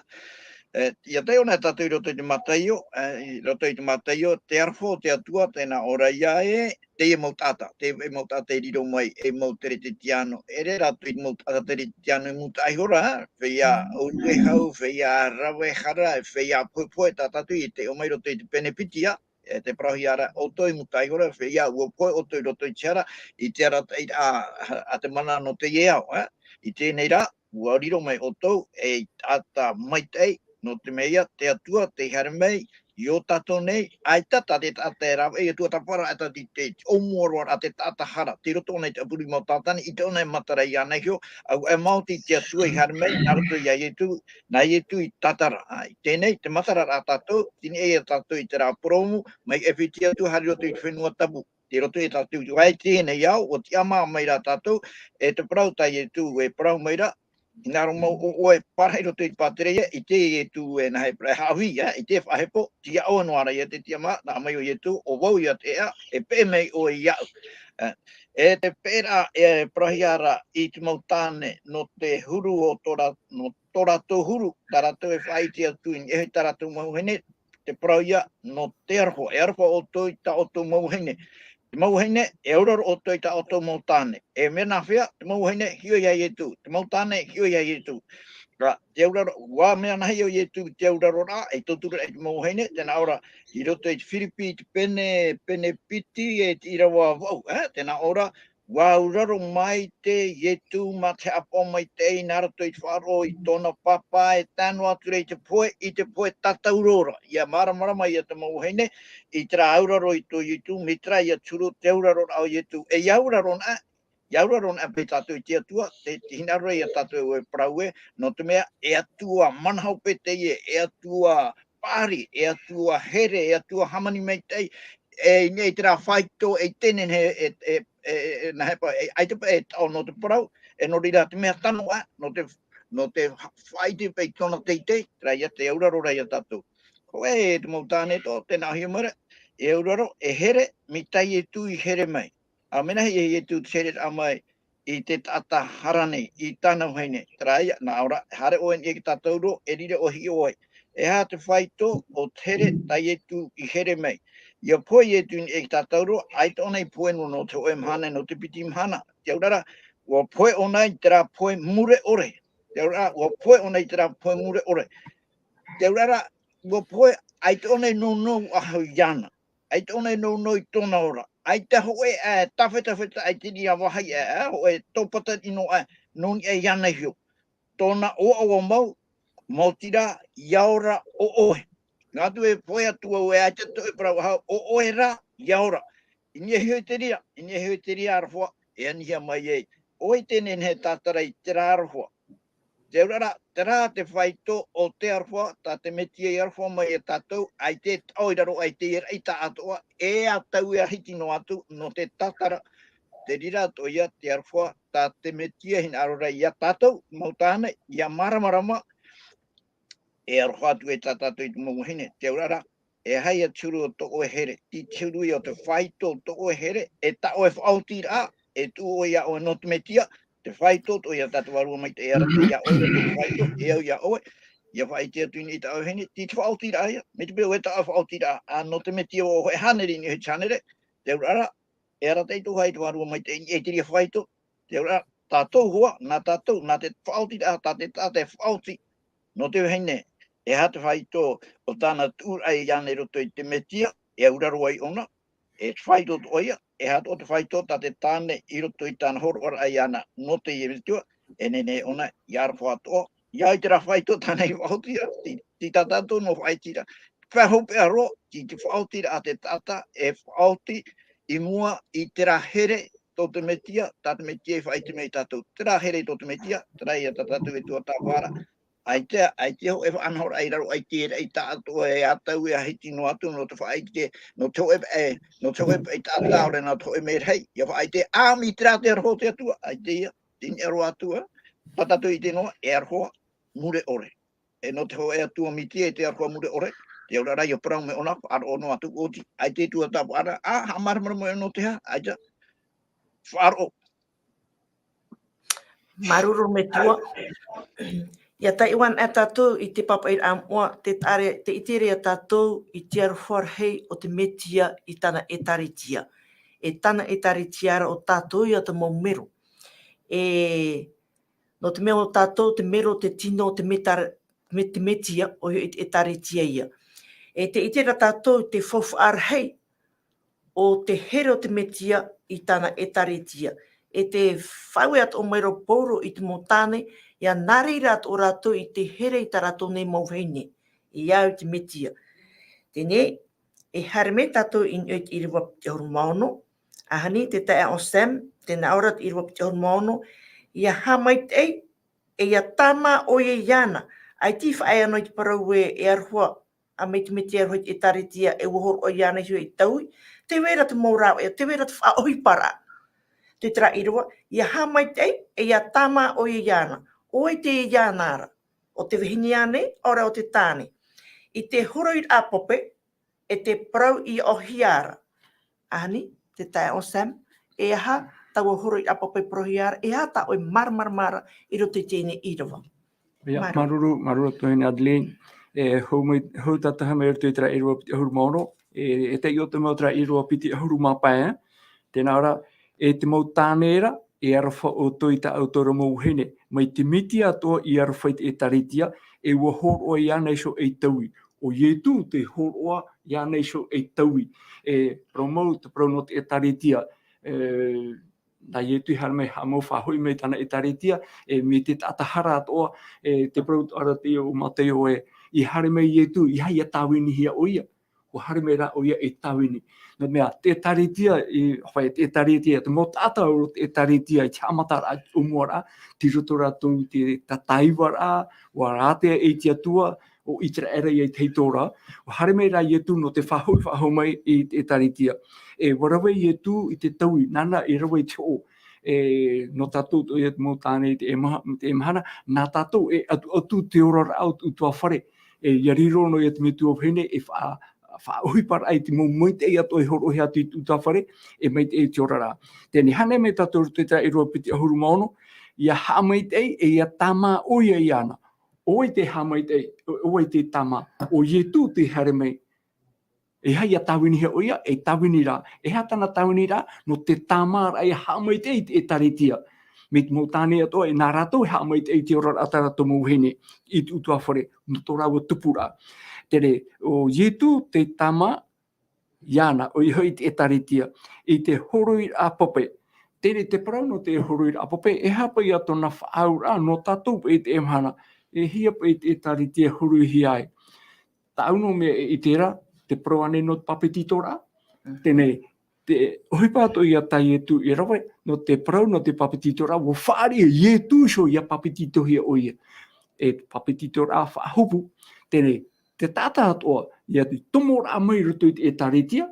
E, ʻia taiʻo na tātou i roto i te Mataio, e, i roto i te Mataio, te aroha o te Atua, tē nā ʻō ra ia ē, teie mau taʻata, teie mau taʻata e riro mai ei mau Kerisetiano. ʻEʻere rātou i te mau taʻata Kerisetiano i mūtaʻa iho ra, feiā Mm. ʻōrue hau, feiā rave hara, feiā pohepohe, tā tātou i taiʻo mai roto i te pene piti ā, e te parauhia ra, ʻoutou i mūtaʻa iho ra, feiā ʻua pohe ʻoutou i roto i te hara, i te arataʻiraʻa a, a te mana nō teie ao, ē? I teie nei rā, ʻua riro mai ʻoutou ei taʻata maitaʻi, nō te mea ia, te Atua, tei haere mai, i ō tātou nei, ʻaita tā te taʻata e rave, e tuatāpapa ra, ʻaita te, te, te ʻōmuaraʻa te taʻata hara, tei roto ʻōna i te ʻāpuripuri mau Tātane, i te ʻōna e matara iāna iho, ʻaita e maoti te Atua i haere mai, nā roto ia Ietu, nā Ietu i tātara, ā, i teie nei, te matara ra tātou, tini ia tātou i terā purōmu, mai ʻĒfetia atu, haere roto i te fenua tapu, tei roto ia tātou, ʻua ʻite nei au, ʻua tiʻamā mai ra tātou, e te parau tā Ietu, e parau mai ra, hinaʻaro mau ʻoe e pārahi roto i te pātireia, ʻite Ietu e nāhea e parau, e haʻavī, ā, ʻite e faʻahepo, tiʻa ʻoe noa ra ia te tiʻamā, nā mai ʻo Ietu, ʻo vau ia te ʻēʻa, e peʻe mai ʻoe iāʻu. Ā, e te peʻeraʻa, e parauhia ra i te mau tāne, nō te huru o tō rā-, nō tō rātou huru, tā rātou e faʻaʻite atu i niʻa iho i tā rātou mau vahine, te parau ia, nō te aroha, e aroha ʻoutou i tā ʻoutou mau vahine. Te mau vahine, e auraro ʻoutou i tā ʻoutou mau tāne. E mea nāhea, te mau vahine, hiʻo ia Ietu. Te mau tāne, hiʻo ia Ietu. Ra, te auraro, ʻua mea nāhea ʻo Ietu te auraroraʻa, e tauturu ra i te mau vahine, tē nā ʻō ra, i roto i te Firipi, i te pene, pene piti, e te ʻīrava vaʻu, ē, tē nā ʻō ra, ʻua auraro maitaʻi Ietu mā te haʻapaʻo maitaʻi nā roto i te faʻaroʻo i tōna pāpā e tae noa atu ra i te pohe, i te pohe tātauro ra. ʻIa māramarama ia te mau vahine, i terā auraro i tō Ietu, mai terā ia te huru te auraroraʻa o Ietu. E ʻia auraro na, ʻia auraro na paʻi tātou i te Atua, te, te hinaʻaro ia tātou e parau ē, nō te mea, e Atua mana hope teie, e Atua paʻari, e Atua here, e Atua hāmani maitaʻi, e, i niʻa i terā faito, e teie nei, e, e, e, e, nāhea paʻi, e, ʻaita paʻi e taʻo nō te parau, e nō reira te mea tano ā, nō te, nō te ha-, faʻaʻite paʻi i tōna teitei, terā ia te auraro ra ia tātou. Hōʻē, e te mau tāne tō, tē nā ʻōhie mai ra, e auraro, e here, mai tā Ietu i here mai. ʻA mea nāhea ia Ietu te hereraʻa mai i te taʻata hara nei, i tāna vahine. Terā ia, nā ʻō ra, haere ʻoe i niʻa i te tātauro, e riro ʻoe e hiʻo ai. E aha te faito o te here tā Ietu i here mai? ʻIa pohe Ietu i niʻa ia tātou roa, ʻaita ʻōna i pohe noa nō te hōʻē mahana, nō te piti mahana. Te auraʻa, ʻua pohe ʻōna i terā pohe mure ʻore. Te auraʻa, ʻua pohe ʻōna i terā pohe mure ʻore. Te auraʻa, ʻua pohe, ʻaita ʻōna i nounou faʻahou iāna. ʻAita ʻōna i nounou i tōna ora. ʻAita hōʻē ʻae, tawhetawheta, ʻaita i te reira vāhi ʻae, hōʻē tōpata ʻino ʻae, nō niʻa iāna iho. Tōna ʻoaʻoa mau, maoti rā, ʻia ora ʻo ʻoe. Noa atu e pohe atu au e ʻaita te hōʻē parau faʻahou, ʻo ʻoe rā, ʻia ora. I niʻa iho i te reira, i niʻa iho i te reira aroha, e anihia mai ai. ʻOe i te nehenehe tātara i terā aroha. Te auraʻa, terā te faito o te aroha, tā te Metia i aroha mai ia tātou, ʻaita e taʻo i raro, ʻaita e raʻi taʻatoʻa, e ʻatau e hiti noa atu, nō te tātara. Te reira atoʻa ia te aroha, tā te Metia hinaʻaro ra ia tātou, mau tāne, ʻia māramarama, e aroha atu e tā tātou i te mau vahine, te auraʻa, e aha ia te huru o tō ʻoe here, tei te huru ia o te faito o tō ʻoe here, e tā ʻoe faʻaotiraʻa, e tuʻu ʻoe ia ʻoe nō te Metia, te faito atoʻa ia tā te Vārua Maitaʻi e arataʻi ia ʻoe, te faito, e au ia ʻoe, ʻia faʻaʻite atu i niʻa i tā ʻoe vahine, tei te faʻaotiraʻa ia, mai te peu e tā ʻoe faʻaotiraʻa, ā, nō te Metia ʻoe hōʻē hānere i niʻa i te hānere, te auraʻa, e arataʻi atoʻa hoʻi te Vārua Maitaʻi i niʻa i te reira faito, te auraʻa, tātou hoʻi, nā tātou, nā te faʻaotiraʻa, tā te taʻata e faʻaoti, nō te vahine, e aha te faito o tāna tuʻuraʻa iāna i roto i te Metia, e auraro ai ʻōna, e faito atoʻa ia, e aha atoʻa te faito tā te tāne i roto i tāna hōroʻaraʻa iāna, nō teie Metua, e nehenehe ʻōna, ʻia aroha atoʻa, ʻia au i terā faito tāna i faʻaoti ra, tei, tei tā tātou mau faʻaotiraʻa. Pae hopeʻa roa, tei te faʻaotiraʻa a te taʻata, e faʻaoti i mua i terā here tō te Metia, tā te Metia i faʻaʻite mai ia tātou. Terā here tō te Metia, terā ia tā tātou e tuatāpaparaʻa. ʻAita, ʻaita hōʻē faʻanahoraʻa i raro, ʻaita e raʻi taʻatoʻa e ʻatau e hiti noa atu, nō te faʻaʻite, nō te hōʻē, e, nō te hōʻē paʻi taʻata, ʻaore nā te hōʻē merahi, ʻia faʻaʻite, ʻāmui terā te aroha o te Atua, ʻaita ia, tei niʻa roa atu, ā, tā tātou i ʻite noa, e aroha mure ʻore. E nō te hōʻē atua Metia e te aroha mure ʻore, te auraʻa ʻia parau mai ʻōna, faʻaroʻo noa atu ʻōti, ʻaita e tuatāpaparaʻa, ā, haʻamāramarama mai ʻōna nō te aha, ʻaita, faʻaroʻo. Māuruuru Metua. ʻIa taiʻo anaʻe tātou i te pāpaʻiraʻa moʻa, te tare, te ʻite ra ia tātou i te aroha rahi o te Metia i tāna ʻĒtārētia. E tāna ʻĒtārētia ra ʻo tātou ia te mau mero. E, nō te mea ʻo tātou te mero, te tino o te Metar-, Me-, te Metia, ʻoia hoʻi te ʻĒtārētia ia. E te ʻite ra tātou i te faufaʻa rahi o te here o te Metia i tāna ʻĒtārētia. E tē faʻaue atoʻa mai ra ʻo Pauro i te mau tāne, ʻia nā reira atoʻa rātou i te here i tā rātou nei mau vahine, ʻia au i te Metia. Teie nei, e haere mai tātou i niʻa i te ʻīrava piti ʻahuru mā ono, āhani, te taeaʻe Sam, tē nā ʻō ra te ʻīrava piti ʻahuru mā ono, ʻia haʻamaitaʻi, e ʻia tāmā ʻoia iāna, ʻaita i faʻaea noa i te parau ē, e aroha, ā, mai te Metia e aroha i te ʻĒtārētia, e ʻua hōroʻa iāna iho ei taui, tē vai ra te mau rāveʻa, tē vai ra te faʻaʻohiparaʻa. Te terā ʻīrava, ʻia haʻamaitaʻi, e ʻia tāmā ʻoia iāna, ʻoia teie iāna ra, ʻo te vahine ānei, ʻaore ʻo te tāne. I te horoʻiraʻa pape, e te parau ʻia ʻōhia ra. ʻĀhani, te taeaʻe Sam, e aha taua horoʻiraʻa pape parauhia ra, e aha tā ʻoe māramarama ra i roto i teie nei ʻīrava. ʻIa, māuruuru. Māuruuru, māuruuru tuahine Adeline. E, hou mai, hou tātaha mai i roto i terā ʻīrava piti ʻahuru mā ono, e, e taiʻo atoʻa mai terā ʻīrava piti ʻahuru mā pae, ā. Tē nā ʻō ra, e te mau tāne ra, e aroha ʻoutou i tā ʻoutou ra mau vahine, mai te Metia atoʻa i aroha i te ʻĒtārētia, e ʻua hōroʻa iāna iho ei taui. ʻO Ietu tē hōroʻa iāna iho ei taui. E, parau mau, te parau nō te ʻĒtārētia, e, nā Ietu i haere mai haʻamau faʻahoʻi mai i tāna ʻĒtārētia, e, mai te taʻata hara atoʻa, e, te parau atoʻa ra teie o Mataio ē, i haere mai Ietu, ʻeiaha ʻia tāvinihia ʻoia. ʻUa haere mai rā ʻoia ei tāvini. Nō te mea, te ʻĒtārētia, i, hōʻē te ʻĒtārētia, te mau taʻata o te ʻĒtārētia, i te haʻamataraʻa, i te ʻōmuaraʻa, tei roto rātou i te tātaivaraʻa, ʻua rātea ei te Atua o ʻĪteraʻera i te hau atoʻa ra, ʻua haere mai rā Ietu nō te faʻahoʻi, faʻahoʻi mai i te ʻĒtārētia. E, ʻua rave Ietu i te taui, nāna i rave i te hoʻo, e, nō tātou atoʻa ia te mau tāne i teie maha-, teie mahana, nā tātou e ʻatuʻatu te oraraʻa o te ʻutuāfare, e, ʻia riro noa ia te metua vahine, e faʻa-, faʻaʻohiparaʻa i te mau maitaʻi atoʻa e hōroʻahia atu i te ʻutuāfare, e maitaʻi i te oraraʻa. Teie nei, haere mai tātou i roto i terā ʻīrava piti ʻahuru mā ono, ʻia haʻamaitaʻi, e ʻia tāmā ʻoia iāna. ʻO vai te haʻamaitaʻi, ʻo vai te tāmā, ʻo Ietu te haere mai. E aha ia tāvinihia ʻoia, e tāvini ra, e aha tāna tāvini ra, nō te tāmāraʻa ia haʻamaitaʻi i te ʻĒtārētia. Mai te mau tāne atoʻa, e nā rātou e haʻamaitaʻi i te oraraʻa tā rātou mau vahine, i te ʻutuāfare, nō tō rāua tupuraʻa. Terā, ʻo Ietu te tāmā, iāna, ʻoia hoʻi te ʻĒtārētia, i te horoiraʻa pape. Terā te parau nō te horoiraʻa pape, e aha paʻi ia tōna faʻaauraʻa, nō tātou i teie mahana, e aha paʻi te ʻĒtārētia e horoihia ai. Tāʻu noa mea e ʻite ra, te parau ānei nō te papetitoraʻa, teie, te ʻohipa atoʻa ia tā Ietu i rave, nō te parau nō te papetitoraʻa, ʻua fāriʻi e Ietu iho ia papetitohia ʻoia. E papetitoraʻa faʻahopu, teie, te taʻata atoʻa, ia te tomoraʻa mai i roto i te ʻĒtārētia,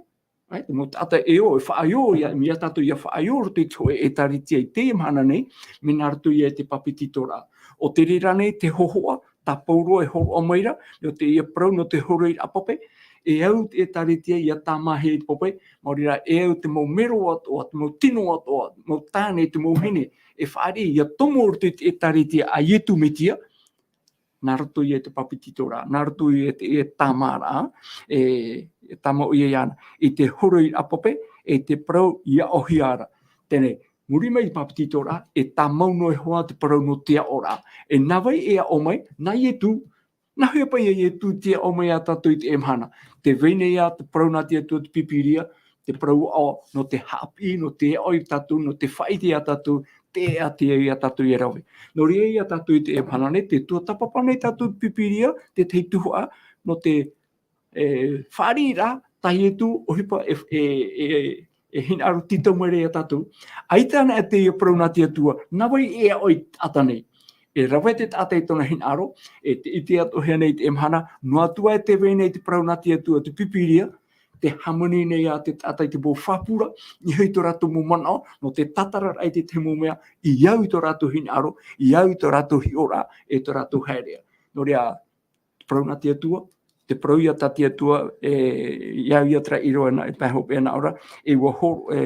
right? Te mau taʻata e ʻō, e faʻaʻō, ia, ia tātou ia faʻaʻō i roto i te hōʻē ʻĒtārētia i teie mahana nei, mea nā roto ia i te papetitoraʻa. ʻO te reira nei te hōhoʻa, tā Paulo e hōroʻa mai ra, nō teie parau nō te horoiraʻa pape, e au te ʻĒtārētia ia tāmāhia i te pape, maori rā e au te mau mero atoʻa, te mau tino atoʻa, mau tāne, te mau vahine, e fāriʻi ia tomo i roto i te ʻĒtārētia a Ietu Metia, nā roto ia i te papetitoraʻa, nā roto ia i te, i te tāmāraʻa, e, e tāmau ʻoia iāna, i te horoiraʻa pape, e te parau ia aʻohia ra. Teie, muri mai i te papetitoraʻa, e tāmau noa iho ā te parau nō te aʻoraʻa. E nā vai e aʻo mai, nā Ietu, nāhea paʻi ia Ietu te aʻo mai ia tātou i teie mahana. Tē vai nei ā te parau nā te Atua te Pīpīria, te parau aʻo nō te haʻapiʻi, nō te aʻo ia tātou, nō te faʻaʻite ia tātou, te ʻēʻa te au ia tātou e rave. Nō reira ia tātou i teie mahana nei, tē tuatāpapa nei tātou te Pīpīria, te tahi tuhaʻa, nō te, e, fāriʻi ra, tā Ietu, ʻohipa e, e, e, e hinaʻaro tītau mai ra ia tātou. ʻAita anaʻe teie parau nā te Atua, nā vai e aʻo ai te taʻata nei. E rave te taʻata i tōna hinaʻaro, e te, i te atoʻa nei i teie mahana, noa atu ā e tē vai nei te parau nā te Atua, te Pīpīria, tē hāmani nei ā te taʻata i te mau fāpura, i niʻa i tō rātou mau manaʻo, nō te tātararaʻa i te tahi mau mea, i au i tō rātou hinaʻaro, i au i tō rātou hiʻoraʻa, e tō rātou haereʻa. Nō reira, te parau nā te Atua, te parau ia tā te Atua, e, i au ia terā ʻīrava nā, e pae hopeʻa nā ʻō ra, e ʻua hō-, e,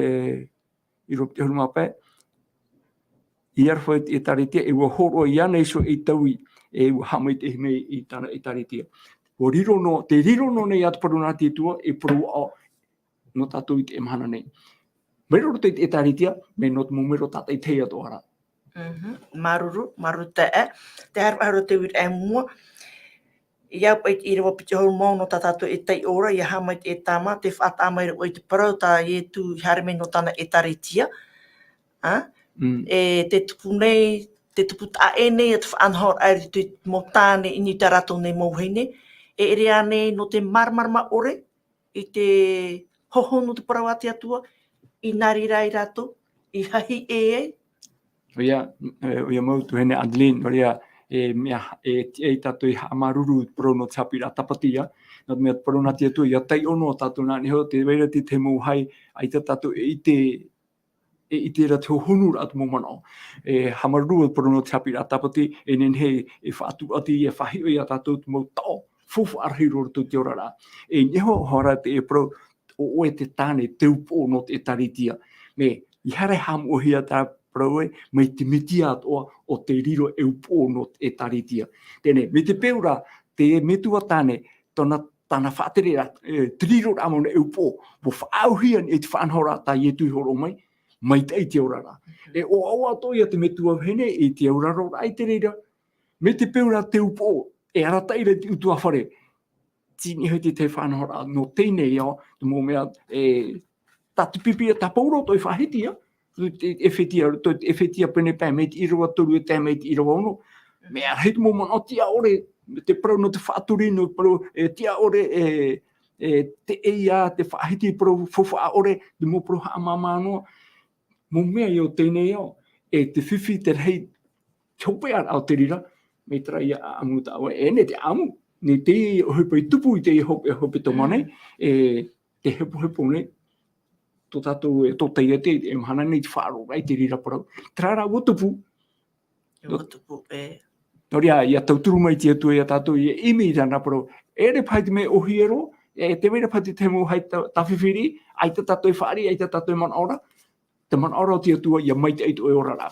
ʻīrava piti ʻahuru mā pae, i aroha i te ʻĒtārētia, e ʻua hōroʻa iāna iho ei taui, e ʻua haʻamaitaʻi mai i tāna ʻĒtārētia. ʻUa riro noa, tē riro noa nei ā te parau nā te Atua, e parau aʻo nō tātou i teie mahana nei. Mai roto i te ʻĒtārētia, mai nō te mau mero tātaʻitahi atoʻa ra. Mhm. Māuruuru, māuruuru taeaʻe. Tē haere faʻahou ra te uiraʻa i mua. I au paʻi te ʻīrava piti ʻahuru mā ono nō tā tātou e taiʻo ra, ia haʻamaitaʻi e tāmā, tē faʻataʻa mai ra ʻoe i te parau tā Ietu i haere mai nō tāna ʻĒtārētia. Ā? Mm. E tē tupu nei, tē tupu taʻa ʻē nei ā te faʻanahoraʻa i roto i te mau tāne i niʻa i tā rātou nei mau vahine. E ʻere ānei nō te māramarama ʻore, i te hohonu te parau a te Atua, i nā reira ai rātou, i hahi ʻē ai. ʻOia, e, ʻoia mau tuahine Adeline, nō reira, e, mea, e, tiʻa ia tātou e haʻamāuruuru i te parau nō te haʻapiʻiraʻa Tāpati, ā. Nō te mea te parau nā te Atua, ʻia taiʻo noa tātou nā niʻa iho, tē vai ra te tahi mau vāhi, ʻaita tātou e ʻite, e ʻite ra te hohonuraʻa o te mau manaʻo. E haʻamāuruuru i te parau nō te haʻapiʻiraʻa Tāpati, e nehenehe e faʻatuʻati, e faʻahiʻo ia tātou te mau taʻo faufaʻa rahi roa i roto i te oraraʻa. E i niʻa iho hoʻi ra te parau, ʻo ʻoe te tāne, te upoʻo nō te ʻĒtārētia. Mea, i haere haʻamoʻehia terā parau ē, mai te Metia atoʻa, ʻo tē riro ei upoʻo nō te ʻĒtārētia. Teie, mai te peu ra, te metua tāne, tōna, tāna faʻatereraʻa, e, te riroraʻa mau nei ei upoʻo, ʻua faʻaauhia nei te faʻanahoraʻa tā Ietu i hōroʻa mai, maitaʻi te oraraʻa. E ʻoaʻoa atoʻa ia te metua vahine i te auraroraʻa i te reira. Mai te peu ra te upoʻo, e arataʻi ra i te ʻutuāfare. Tei niʻa iho i te tahi faʻanahoraʻa, nō teie nei ao, te mau mea, e, tā te Pīpīria, tā Paulo atoʻa i faʻahiti, ā, te ʻEfetia, te ʻEfetia pene pae, mai te ʻīrava toru e tae mai te ʻīrava ono. Mea rahi te mau manaʻo tiʻa ʻore, te parau nō te faʻaturi, nō te parau, e, tiʻa ʻore, e, e, te ʻeiā, te faʻahiti parau faufaʻa ʻore, te mau parau haʻamāmā noa. Mau mea i ō teie nei ao, e te fifi te rahi, te hopeʻa o te reira, mai terā ia ʻaʻamu tā ʻoe, e nehenehe te ʻaʻamu, nehenehe te ʻohipa i tupu i te hopeʻa, hopeʻa tōmā nei, e te hepohepo nei, tō tātou e, tō taiete i te mahana nei te faʻaroʻoraʻa i te reira parau. Terā rā ʻua tupu. ʻUa tupu, e. Nō reira, ʻia tauturu mai te Atua ia tātou, ʻia ʻimi i tāna parau. E ʻere paha te mea ʻōhie roa, e tē vai ra paha te tahi mau vāhi tā, tāfifiri, ʻaita tātou e fāriʻi, ʻaita tātou e manaʻo ra, te manaʻo ra o te Atua, ʻia maitaʻi tō ʻoe oraraʻa.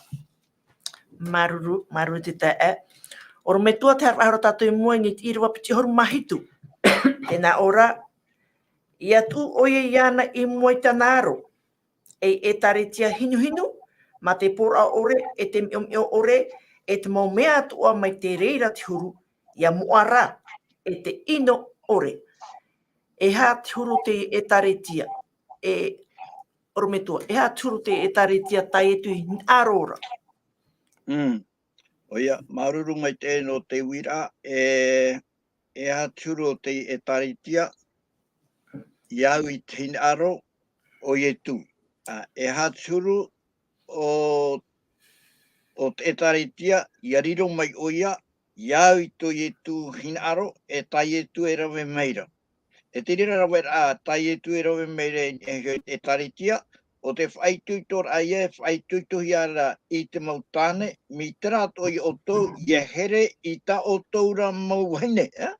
Māuruuru, māuruuru te taeaʻe. Orometua, te haʻapaʻo tātou i mua i te ʻīrava piti ʻahuru mā hitu. Tē nā ʻō ra, ʻia tuʻu ʻoia iāna i mua i tāna aro, ei ʻētāretia hinuhinu, mā te pōroʻa ʻore, e te miʻomiʻo ʻore, e te mau mea atoʻa mai te reira te huru, ʻia moʻa rā, e te ʻino ʻore. E aha te huru o te ʻētāretia, e, orometua, e aha te huru o te ʻētāretia tā Ietu i hinaʻaro ra? Mm. ʻOia, māuruuru maitaʻi nō te uiraʻa, e, e aha te huru o te ʻētāretia, ʻia au i te hinaʻaro o Ietu. Ā, e aha te huru o, o te ʻētāretia, ʻia riro mai ʻoia, ʻia au i tō Ietu hinaʻaro, e tā Ietu e rave mai ra. E te reira rave ra, tā Ietu e rave mai ra i niʻa iho i te ʻētāretia, ʻo te faʻaitoitoraʻa ïa, e faʻaitoitohia ra i te mau tāne, mai terā atoʻa ia ʻoutou, ʻia here i tā ʻoutou ra mau vahine, ā?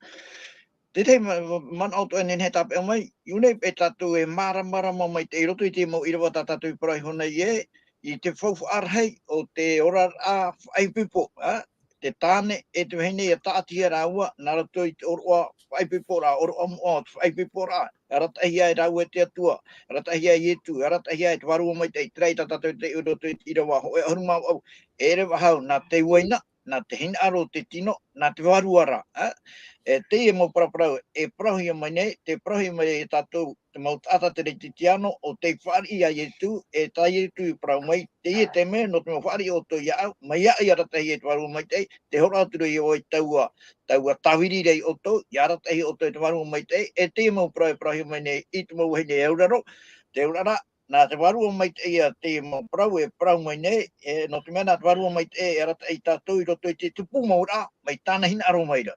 Te tahi ma-, ma-, manaʻo atoʻa e nehenehe e tāpeʻa mai, i ʻō nei paʻi tātou e māramarama mai te, i roto i te mau ʻīrava tā tātou i parau iho nei ē, i te faufaʻa rahi o te oraraʻa faʻaipoipo, ā? Te tāne e te vahine ʻia tāʻatihia rāua, nā roto i te ʻōroʻa faʻaipoiporaʻa, ʻōroʻa moʻa o te faʻaipoiporaʻa, arataʻihia e rāua e te Atua, arataʻihia e Ietu, arataʻihia e te Vārua Maitaʻi, terā ia tā tātou i tae i roto i te ʻīrava hōʻē ʻahuru mā vaʻu, e reva hau, nā te uaina, nā te hinaʻaro o te tino, nā te vārua ra, ā? E teie mau paraparau, e parauhia mai nei, tē parauhia mai nei ia tātou, te mau taʻata teretitiano, ʻo tei fāriʻi ia Ietu, e tā Ietu i parau mai, teie te mea, nō te mau fāriʻi ʻoutou iāʻu, mai iāʻu ʻia arataʻi i te Vārua Maitaʻi, tē hōroʻa atu ra ʻoia i taua, taua tāviri ra ia ʻoutou, ʻia arataʻi ʻoutou i te Vārua Maitaʻi, e teie mau parau e parauhia mai nei, i te mau vahine e auraro, te auraro, nā te Vārua Maitaʻi ia te mau parau e parau mai nei, e, nō te mea nā te Vārua Maitaʻi e arataʻi ia tātou i roto i te tupu mau ra, mai tāna hinaʻaro mai ra.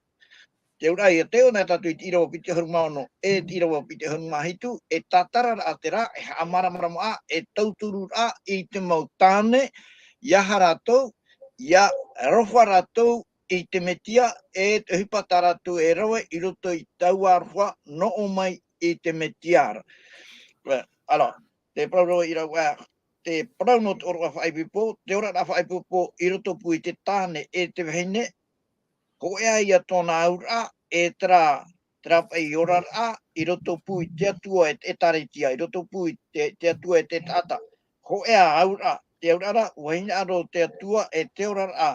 Te auraʻa, ʻia taiʻo na tātou i te ʻīrava piti ʻahuru mā ono, e te ʻīrava piti ʻahuru mā hitu, e tātararaʻa terā, e haʻamāramaramaʻa, e tauturuʻraʻa i te mau tāne, ʻia aha rātou, ʻia aroha rātou i te Metia, e te ʻohipa tā rātou e rave i roto i taua aroha, nō ʻō mai i te Metia ra. Ā, alors, te parau roa i rāua, te parau nō te ʻōroʻa faʻaipoipo, te oraraʻa faʻaipoipo i roto pū i te tāne e te vahine, hōʻē ïa tōna auraʻa, e terā, terā paʻi oraraʻa, i roto pū i te Atua e te ʻĒtārētia, i roto pū i te, te Atua e te taʻata. Hōʻē ïa auraʻa, te auraʻa ra, ʻua hinaʻaro te Atua e te oraraʻa,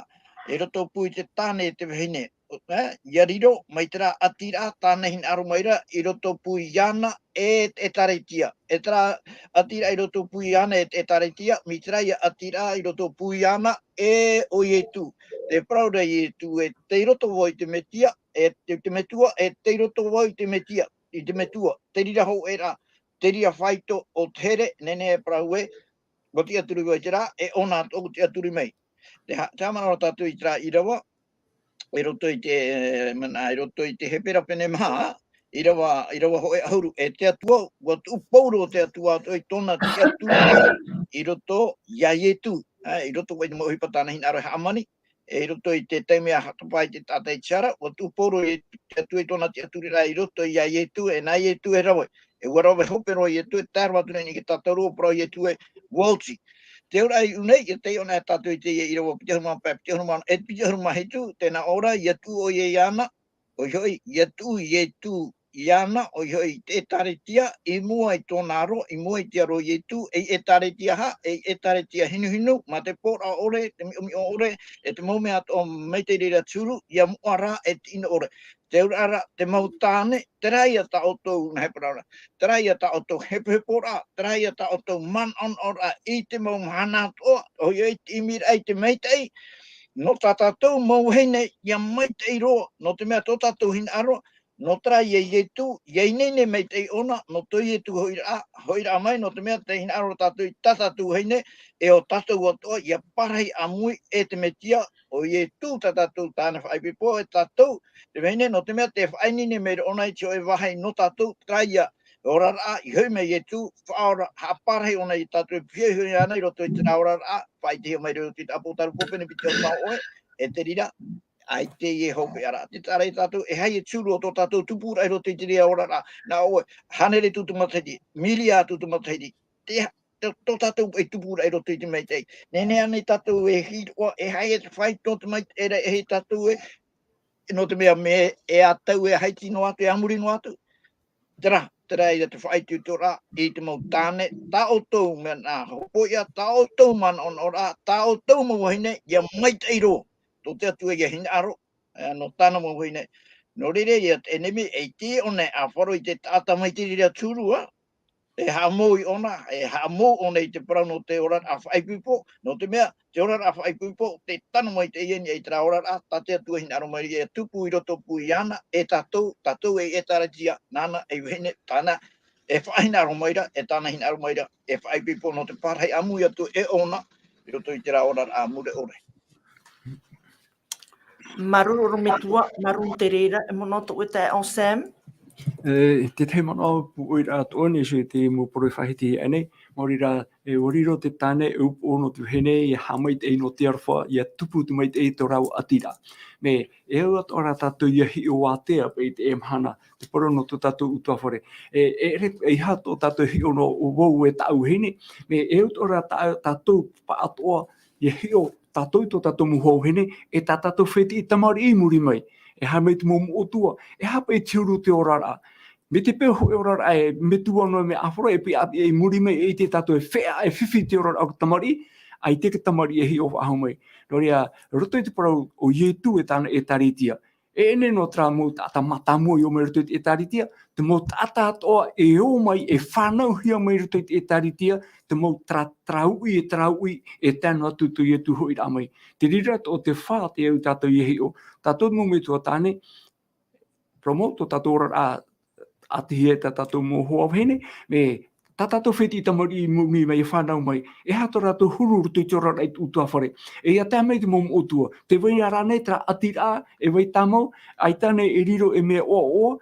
i roto pū i te tāne e te vahine. Ē, ʻia riro, mai terā ʻātīraʻa, tāna hinaʻaro mai ra, i roto pū iāna, e te ʻĒtārētia. E terā ʻātīraʻa i roto pū iāna e te ʻĒtārētia, mai terā ïa ʻātīraʻa i roto pū iāna e ʻo Ietu. Tē parau ra Ietu ē, tei roto vau i te Metia, e te, te Metua, e tei roto vau i te Metia, i te Metua. Te reira hōʻē ra, te reira faito o te here, nehenehe e parau ē, ʻua tiʻaturi vau i terā, e ʻōna atoʻa ʻua tiʻaturi mai. Te ha-, te haʻamanaʻo tātou i terā ʻīrava, i roto i te, mana, i roto i te Hepera pene maha, ʻīrava, ʻīrava hōʻē ʻahuru, e te Atua, ʻua tuʻu pauroa te Atua atoʻa i tōna tiʻaturi ra, i roto ia Ietu, ā, i roto i te mau ʻohipa tāna hinaʻaro e hāmani, e i roto i te taime a Hatapai te taʻata i te hara, ʻua tuʻu pauroa te Atua i tōna tiʻaturi ra i roto ia Ietu, e nā Ietu e rave, e ʻua rave hope roa Ietu, e tae roa atu nei i te tātaurua, parau Ietu ē, ʻua oti. Te auraʻa i ʻō nei, ʻia taiʻo na tātou i teie ʻīrava piti ʻahuru mā pae, piti ʻahuru mā ono, e piti ʻahuru mā hitu, tē nā ʻō ra, ʻia tuʻu ʻoia iāna, ʻoia hoʻi, ʻia tuʻu Ietu iāna, ʻoia hoʻi, i te ʻĒtārētia, i mua i tōna aro, i mua i te aro o Ietu, ei ʻĒtārētia aha, ei ʻĒtārētia hinuhinu, mā te pōroʻa ʻore, te miʻomiʻo ʻore, e te mau mea atoʻa mai te reira te huru, ʻia moʻa rā, e te ʻino ʻore. Te auraʻa ra, te mau tāne, terā ïa tā ʻoutou, nā, e parau ra, terā ïa tā ʻoutou hepoheporaʻa, terā ïa tā ʻoutou manaʻonaʻoraʻa i te mau mahana atoʻa, ʻoia hoʻi te ʻimiraʻa i te maitaʻi, nō tā tātou mau vahine ʻia maitaʻi roa, nō te mea tō tātou hinaʻaro, nō terā ia Ietu, ʻia ineine maitaʻi ʻōna, nō tō Ietu hoʻiraʻa, hoʻiraʻa mai, nō te mea tē hinaʻaro tātou i tā tātou vahine, e ʻo tātou atoʻa, ʻia parahi ʻāmui e te Metia, ʻo Ietu tā tātou tāne faʻaipoipo, e tātou, te vahine, nō te mea tē faʻaineine mai ra ʻōna i te hōʻē vāhi nō tātou, terā ia, oraraʻa, i hoʻi mai Ietu, faʻaora, haʻaparahi ʻōna ia tātou, e pihaʻi iho iāna i roto i terā oraraʻa, faʻaʻitehia mai ra i roto i te ʻĀpōtarupo pene piti ʻahuru mā hōʻē, e te reira, ʻaita e hopeʻa ra. Te taʻa ra ia tātou, e aha ia te huru o tō tātou tupuraʻa i roto i te reira oraraʻa, nā ʻoe, hānere atu te matahiti, miria atu te matahiti, te, tō, tō tātou paʻi tupuraʻa i roto i te maitaʻi. Nehenehe ānei tātou e hiʻo, e aha ia te faito o te maitaʻi ra, e aha ia tātou e, nō te mea me e ātau e haiti noa atu, e a muri noa atu. Terā, terā ia te faʻaitoitoraʻa i te mau tāne, tā ʻoutou mea nā hopoiʻa, tā ʻoutou manaʻonaʻoraʻa, tā ʻoutou mau vahine, ia maitaʻi roa, tō te Atua ia hinaʻaro, ā, nō tāna mau vahine. Nō reira ia te ʻenemi, e ʻite ʻōna e ʻāfaro i te taʻata mai te reira tūrua, e haʻamou i ʻōna, e haʻamou ʻōna i te parau nō te oraraʻa faʻaipoipo, nō te mea, te oraraʻa faʻaipoipo, te tano maitaʻi ia i terā oraraʻa, tā te Atua hinaʻaro mai ia tupu i roto pū iāna, e tātou, tātou ei ʻĒtārētia, nāna ei vahine, tāna, e faʻahinaʻaro mai ra, e tāna hinaʻaro mai ra, e faʻaipoipo nō te parahi ʻāmui atu e ʻōna, i roto i terā oraraʻa mure ʻore. Māuruuru metua, māuruuru te reira, e manaʻo tō ʻoe taeaʻe Sam? E, tētahi manaʻo pūʻoiraʻa atoʻa nei, so i te mau parau e faʻahiti aʻe nei, maori rā, e, ʻua riro te tāne, e upoʻo nō te vahine, ia haʻamaitaʻi nō te aroha, ia tupu te maitaʻi i tō rāua ʻatiraʻa. Mea, e au atoʻa rā tātou ia hiʻo ātea, paʻi i teie mahana, te parau nō tō tātou ʻutuāfare. E, e, e, e ʻere, ʻeiaha tō tātou hiʻo nō vau e tāʻu vahine, mea, e au atoʻa rā tā, tātou pāʻatoʻa, ia hiʻo tātou i tō tātou mau hoa vahine, e tā tātou fētiʻi tamariʻi i muri mai. E aha mai te mau moʻotua, e aha paʻi te huru o te oraraʻa. Mai te peu hoʻi oraraʻa e metua noa mea ʻāfaro, e piʻapiʻa i muri mai, e ʻite tātou e feʻaʻa, e fifi te oraraʻa o te tamariʻi, ʻaita te tamariʻi e hiʻo faʻahou mai. Nō reira, roto i te parau o Ietu e tāna ʻĒtārētia. E ʻere noa terā mau taʻata mātāmua i ō mai roto i te ʻĒtārētia, te mau taʻata atoʻa e ō mai, e fānauhia mai roto i te ʻĒtārētia, te mau terā, terā uʻi, e terā uʻi, e tae noa atu tō Ietu hoʻiraʻa mai. Te reira atoʻa te fā, te au tātou ia hiʻo, tātou mau metua tāne, parau mau tō tātou oraraʻa, ʻatihia e tā tātou mau hoa vahine, mea, tā tātou fētiʻi tamariʻi i muri mai, e fānau mai, e aha tō rātou huru roto i te oraraʻa i te ʻutuāfare. E ia tae mai te mau moʻotua, tē vai ra rānei terā ʻatiraʻa, e vai tāmau, ʻaita nei e riro ei mea ʻoaʻoa,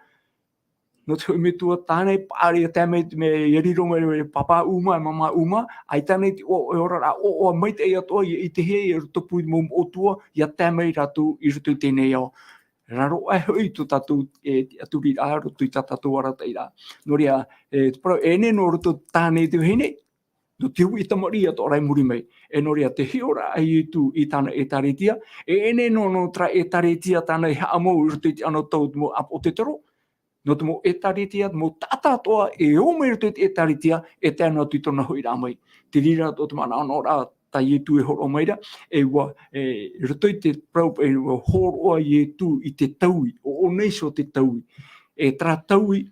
nō te hōʻē metua tāne, paʻari ia tae mai te mea ia riro mai e pāpā ʻuma, e māmā ʻuma, ʻaita nei te ʻoaʻoa, e oraraʻa ʻoaʻoa maitaʻi atoʻa, ia ʻitehia i roto pū i te mau moʻotua, ia tae mai rātou i roto i teie nei ao. Raro aʻe hoʻi tō tātou, e, tiʻaturiraʻa, roto i tā tātou arataʻiraʻa. Nō reira, e, te parau, e ʻere noa roto tāne te vahine, nō te uʻi tamariʻi atoʻa rā i muri mai. E nō reira, te hiʻoraʻa a Ietu i tāna ʻĒtārētia, e ʻere noa nō terā ʻĒtārētia tāna i haʻamau i roto i te anotau o te mau ʻāpoʻo tētero, nō te mau ʻĒtārētia, te mau taʻata atoʻa, e ō mai roto i te ʻĒtārētia, e tae noa atu i tōna hoʻiraʻa mai. Te reira atoʻa te manaʻonaʻoraʻa tā Ietu e hōroʻa mai ra, e ʻua, e, roto i te parau, e ʻua hōroʻa Ietu i te taui, ʻo, ʻo ʻōna iho te taui. E terā taui,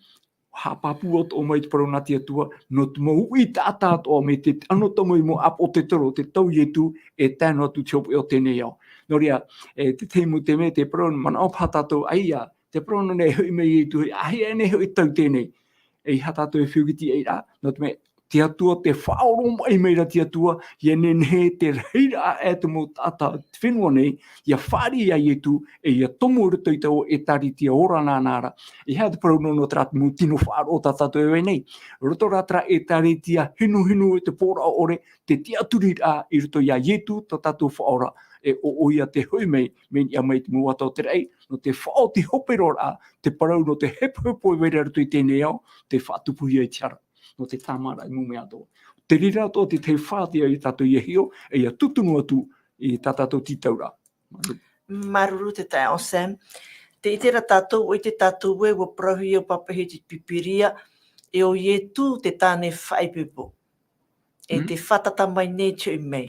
haʻapāpū atoʻa mai te parau nā te Atua, nō te mau uʻi taʻata atoʻa mai te anotau mau ʻāpoʻo tētero, te tau Ietu, e tae noa atu te hopeʻa o teie nei ao. Nō reira, e, te tahi mau mea, te parau, manaʻo paha tātou, ʻaita, te parau nō nei e hoʻi mai Ietu, ʻaita e nehenehe e tau teie nei. ʻEiaha tātou e fiu i te tiʻaturiraʻa, nō te mea, te Atua, tē faʻaoromaʻi mai ra te Atua, ʻia nehenehe te rahiraʻa e te mau taʻata te fenua nei, ʻia fāriʻi ia Ietu, e ʻia tomo i roto i taua ʻĒtārētia ora nānā ra. ʻEiaha te parau noa nō terā mau tino faʻaroʻo tā tātou e vai nei. Roto rā terā ʻĒtārētia hinuhinu e te pōraʻa ʻore, te tiʻaturiraʻa i roto ia Ietu, tā tātou Faʻaora, e ʻo, ʻo ia tē hoʻi mai, mai niʻa mai te mau ata o te raʻi, nō te faʻaoti hope roa ra, te parau nō te hepohepo e vai ra i roto i teie nei ao, tē faʻatupuhia i te hara, nō te tāmāraʻa i mua mai atoʻa. Te reira atoʻa te tahi fā te au ia tātou ia hiʻo, e ʻia tūtunu atu i tā tātou tītauraʻa. Māuruuru te taeaʻe Sam. Tē ʻite ra tātou, ʻua ʻite tātou ē, ʻua parauhia, ʻua pāpaʻihia i te Pīpīria, e ʻo Ietu te tāne faʻaipoipo. E Mm. tē fātata mai nei te hoʻi mai.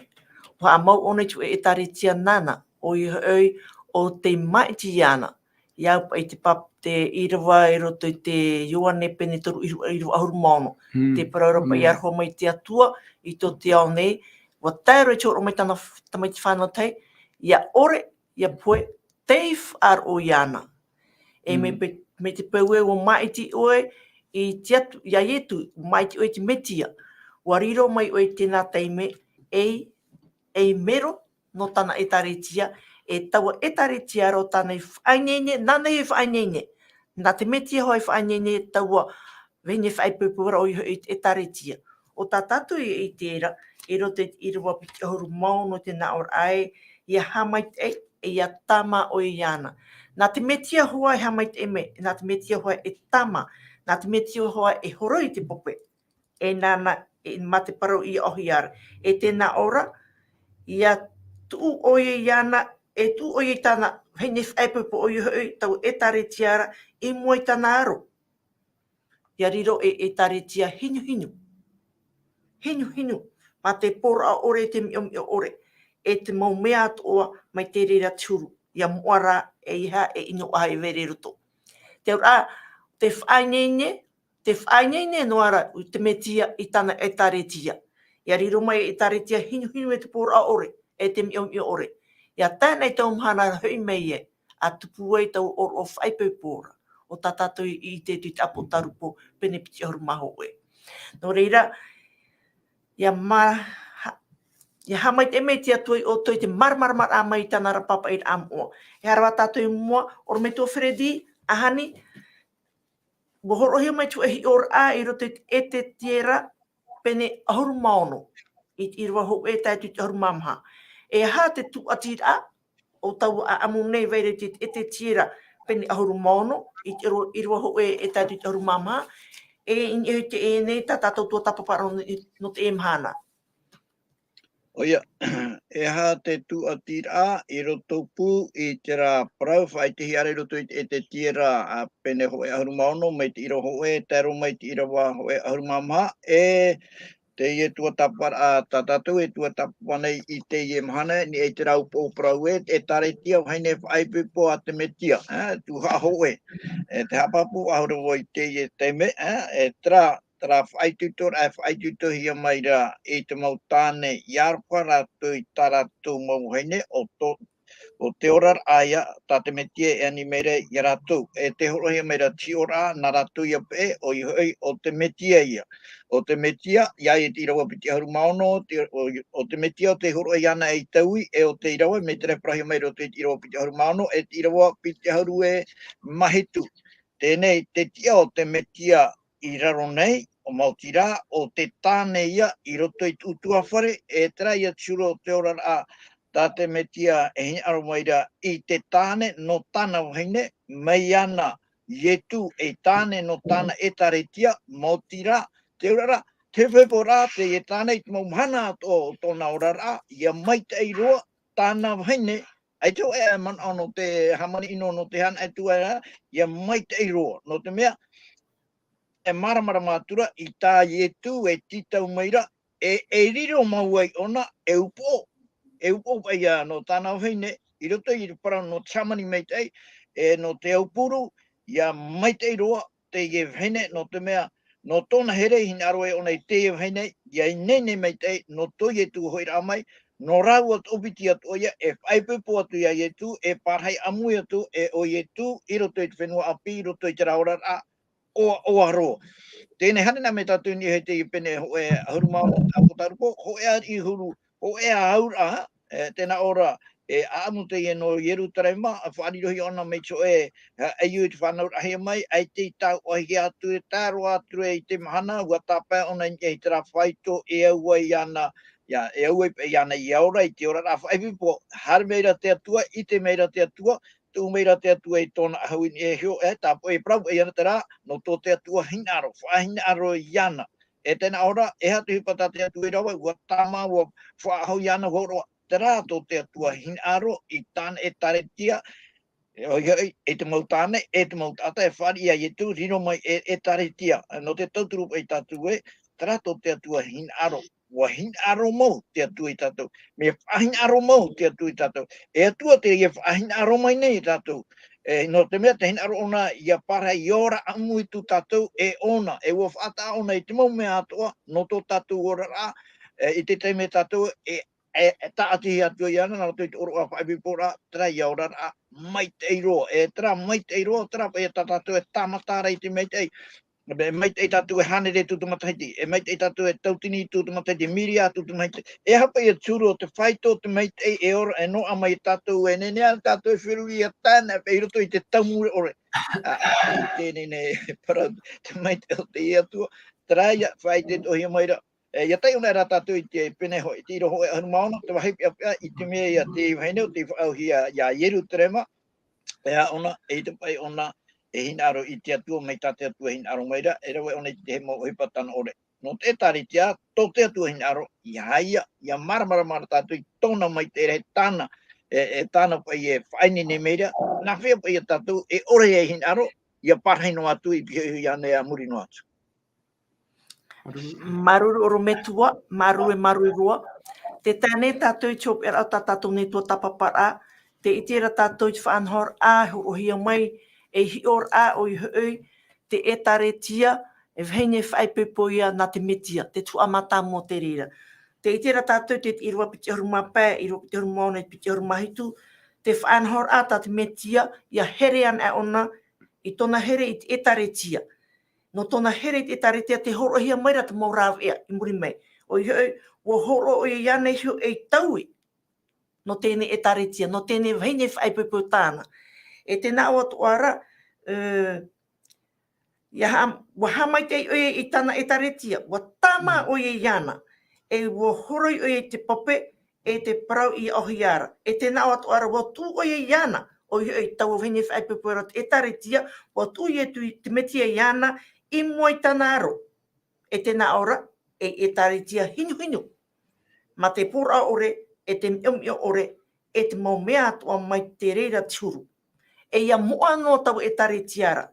ʻUa haʻamau ʻōna i te ʻĒtārētia nāna, ʻoia hoʻi, ʻo tei māʻiti iāna. ʻIa au paʻi te pāp-, te ʻīrava i roto i te Ioane pene toru, ʻīrava, ʻīrava ʻahuru mā ono. Mm. Te parau ra paʻi Mm. ʻia aroha mai te Atua i tō te ao nei, ʻua tae roa i te hōroʻa mai tāna f-, tamaiti fānau tahi, ʻia ʻore, ʻia pohe, tei faʻaroʻo iāna. E mai Mm. pe-, mai te peu ē ʻua māʻiti ʻoe i te Atu-, ia Ietu, māʻiti ʻoe i te Metia, ʻua riro mai ʻoe i teie taime ei, ei mero nō tāna ʻĒtārētia, e taua ʻĒtārētia roa tāna i faʻaineine, nāna i faʻaineine. Nā te Metia hoʻi i faʻaineine taua vahine faʻaipoipo ra ʻoia hoʻi te ʻĒtārētia. ʻO tā tātou e ʻite ra, i roto i te ʻīrava piti ʻahuru mā ono, te nā ʻō ra ē, ʻia haʻamaitaʻi, e ʻia tāmā ʻoe iāna. Nā te Metia hoʻi e haʻamaitaʻi mai, nā te Metia hoʻi e tāmā, nā te Metia hoʻi e horoi te pape. E nāna, e, mā te parau ʻia ʻohie ra. E tē nā ʻō ra, ʻia tuʻu ʻoe iāna, e tū ʻoia i tāna vahine faʻaipoipo ʻoia hoʻi tau ʻētāretia ra i mua i tāna aro. Ia riro e ʻētāretia hinuhinu. Hinuhinu, mā te pōraʻa ʻore, te miʻomiʻo ʻore, e te mau mea atoʻa mai te reira te huru, ia moʻa rā, e ʻeiaha e ʻino ʻaha e vai ra i roto. Te auraʻa, te faʻaineine, te faʻaineine noa ra i te Metia i tāna ʻētāretia. Ia riro mai e ʻētāretia hinuhinu e te pōraʻa ʻore, e te miʻomiʻo ʻore. Ia tae nei tau mahana ra hoʻi mai e, a tupu ai tau ʻōroʻa faʻaipoipo ra, ʻo tā tātou i ʻite i te ʻāpōtarupo pene piti ʻahuru mā hōʻē. Nō reira, ia ma-, ha-, ia haʻamaitaʻi mai te Atua ia ʻoutou i te māramarama mai i tāna ra pāpaʻiraʻa moʻa. E haere ā tātou i mua, ʻorometua Freddy, ʻahani, ʻua hōroʻahia mai te hōʻē hiʻoraʻa i roto i te Ezekiela, pene ʻahuru mā ono, i te ʻīrava hōʻē tae atu i te ʻahuru mā maha. E aha te tūʻatiraʻa o taua ʻāʻamu nei i vai ra i te Ezekiela, pene ʻahuru mā ono, i te ʻīrava, ʻīrava hōʻē e tae atu i te ʻahuru mā maha, e i niʻa i teie nei tā tātou tuatāpapa nō, nō teie mahana. ʻOia, e aha te tūʻatiraʻa i roto pū i terā parau faʻaʻitehia ra i roto i te Ezekiela, a, pene hōʻē ʻahuru mā ono, mai te ʻīrava hōʻē, tae roa mai te ʻīrava hōʻē ʻahuru mā maha, e teie tuatāpaparaʻa tā tātou e tuatāpapa nei i teie mahana, i niʻa i terā upoʻo parau ē, e ʻētāretia vahine faʻaipoipo a te Metia, ā, tuhaʻa hōʻē. E te haʻapāpū faʻahou ra vau i teie taime, ā, e terā, terā faʻaitoitoraʻa e faʻaitoitohia mai ra i te mau tāne, ʻia aroha rātou i tā rātou mau vahine, ʻo tō, ʻo te oraraʻa ïa, tā te Metia e ani mai ra ia rātou. E tē hōroʻahia mai ra te hiʻoraʻa, nā rātou ïa paʻi, ʻoia hoʻi, ʻo te Metia ïa. ʻO te Metia, ʻia ʻite i te ʻīrava piti ʻahuru mā ono, te, ʻo, ʻo te Metia ʻo tē hōroʻa iāna ei taui, e ʻo te ʻīrava, mai te parauhia mai i roto i te ʻīrava piti ʻahuru mā ono, e te ʻīrava piti ʻahuru e mā hitu. Teie nei, te tiʻa o te Metia i raro nei, ʻo maoti rā, ʻo te tāne ïa i roto i te ʻutuāfare, e terā ïa te huru o te oraraʻa, tā te Metia e hinaʻaro mai ra i te tāne nō tāna vahine, mai iāna Ietu ei tāne nō tāna ʻētāretia, maoti rā, te auraʻa, te feipoʻoraʻa, teie tāne i te mau mahana atoʻa o tōna oraraʻa, ʻia maitaʻi roa tāna vahine, ʻaita hōʻē e manaʻo nō te hāmani ʻino nō te hanaʻo atu ai ra, ʻia maitaʻi roa, nō te mea, e māramarama atu ra i tā Ietu e tītau mai ra, e, e riro mau ai ʻōna, e upoʻo, e upoʻo paʻi ïa nō tāna vahine, i roto i te parau nō te hāmani maitaʻi, e nō te aupuru, ʻia maitaʻi roa teie vahine, nō te mea, nō tōna here i hinaʻaro ai ʻōna i teie vahine, ʻia ineine maitaʻi, nō tō Ietu hoʻiraʻa mai, nō rāua toʻopiti atoʻa ïa, e faʻaipoipo atu iā Ietu, e pārahi ʻāmui atu, e ʻo Ietu, i roto i te fenua ʻāpī, i roto i terā oraraʻa, ʻoaʻoa roa. Teie nei, haere na mai tātou i niʻa i te pene hōʻē ʻahuru mā ono, ʻāpōtarupo, hōʻē ariʻi huru, hōʻē auraʻa, e, tē nā ʻō ra, e, ʻāʻamu teie nō Ierutarema, faʻarirohia ʻōna mai te hōʻē, e, ʻaiū i te fānauraʻahia mai, ʻaita i tāuʻahia atu, e tae roa atu ra i te mahana, ʻua tāpae ʻōna i niʻa i terā faito, e au ai iāna, ʻia, e au ai paʻi iāna ʻia ora i te oraraʻa faʻaipoipo, haere mai ra te Atua, ʻite mai ra te Atua, tuʻu mai ra te Atua i tōna ʻahu i niʻa iho, e, tāpaʻo e parau, e ana terā, nō tō te Atua hinaʻaro, faʻahinaʻaro iāna. E tē nā ʻō ra, e aha te ʻohipa tā te Atua i rave, ʻua tāmā, ʻua faʻaʻahu iāna, ʻua hōroʻa, terā tō te Atua hinaʻaro i tāna ʻētāretia, e, ʻoia hoʻi, e te mau tāne, e te mau taʻata, e fāriʻi iā Ietu, riro mai e, ʻētāretia, nō te tauturu paʻi tātou ē, terā tō te Atua hinaʻaro, ʻua hinaʻaro mau te Atua iā tātou. Mea faʻahinaʻaro mau te Atua iā tātou. E Atua teie faʻahinaʻaro mai nei iā tātou. E, nō te mea tē hinaʻaro ʻōna ʻia pārahi, ʻia ora ʻāmui atu tātou e ʻōna. E ʻua faʻataʻa ʻōna i te mau mea atoʻa, nō tō tātou oraraʻa, e, i te taime tātou e, e, e tāʻatihia atu ai iāna, nā roto i te ʻōroʻa faʻaipoiporaʻa, terā ïa oraraʻa maitaʻi roa. E terā maitaʻi roa, terā paʻi tā tātou e tāmata ra i te maitaʻi. E maitaʻi tātou e hānere tū te matahiti, e maitaʻi tātou e tautini tū te matahiti, miriā tū te matahiti. E aha paʻi te huru o te faito o te maitaʻi e ora, e noaʻa mai iā tātou, e nehenehe ā tātou e feruri ʻia tāna, paʻi i roto i te taumure ʻore. Ā, i teie nei, parau, te maitaʻi o te Atua, terā ïa, faʻaʻite atoʻahia mai ra. E, ʻia taiʻo anaʻe rā tātou i te pene hō-, i te ʻīrava hōʻē ʻahuru mā ono, te vāhi peʻapeʻa, i te mea ïa te vahine ʻo tei faʻaʻauhia iā Ierutarema, e ʻōna, e ʻite paʻi ʻōna, e hinaʻaro i te Atua mai tā te Atua hinaʻaro mai ra, e rave ʻōna i te tahi mau ʻohipa tano ʻore. Nō te ʻētāretia, tō te Atua hinaʻaro, ʻia ʻia, ʻia māramarama ra tātou i tōna maitaʻi rahi tāna, e, e tāna paʻi e faʻaineine mai ra, nā hea paʻi ia tātou, e ʻore ia hinaʻaro, ia parahi noa atu, i pihaʻi iāna ia muri noa atu. Māuruuru ʻorometua, māuruuru e māuruuru roa. Tē tae nei tātou i te hopeʻaraʻa o tā tātou nei tuatāpaparaʻa, tē ʻite ra tātou i te faʻanahoraʻa, e hōroʻahia mai, e hiʻoraʻa ʻoia hoʻi, te ʻĒtārētia, e vahine faʻaipoipo ia nā te Metia, te tuhaʻa mātāmua te reira. Tē ʻite ra tātou te, te ʻīrava piti ʻahuru mā pae, ʻīrava piti ʻahuru mā ono, piti ʻahuru mā hitu, te faʻanahoraʻa tā te Metia, ia here ana ʻōna, i tōna here i te ʻĒtārētia. Nō tōna here i te ʻĒtārētia tē hōroʻahia mai ra te mau rāveʻa i muri mai. ʻOia hoʻi, ʻua hōroʻa ʻoia iāna iho ei taui. Nō teie ʻĒtārētia, nō teie vahine faʻaipoipo tāna. E tē nā ʻō atoʻa ra, e, ia ha-, ʻua haʻamaitaʻi ʻoia i tāna ʻĒtārētia, ʻua tāmā ʻoia iāna. E ʻua horoi ʻoia i te pape, e te parau i ʻaʻohia ra. E tē nā ʻō atoʻa ra, ʻua tuʻu ʻoia iāna. ʻOia hoʻi, taua vahine faʻaipoipo ra te ʻĒtārētia, ʻua tuʻu Ietu i te Metia iāna, i mua i tāna aro. E tē nā ʻō ra, ei ʻĒtārētia hinuhinu. Mā te pōraʻa ʻore, e te miʻomiʻo ʻore, e te mau mea atoʻa mai te reira te huru. E ia moʻa noa taua ʻĒtārētia ra,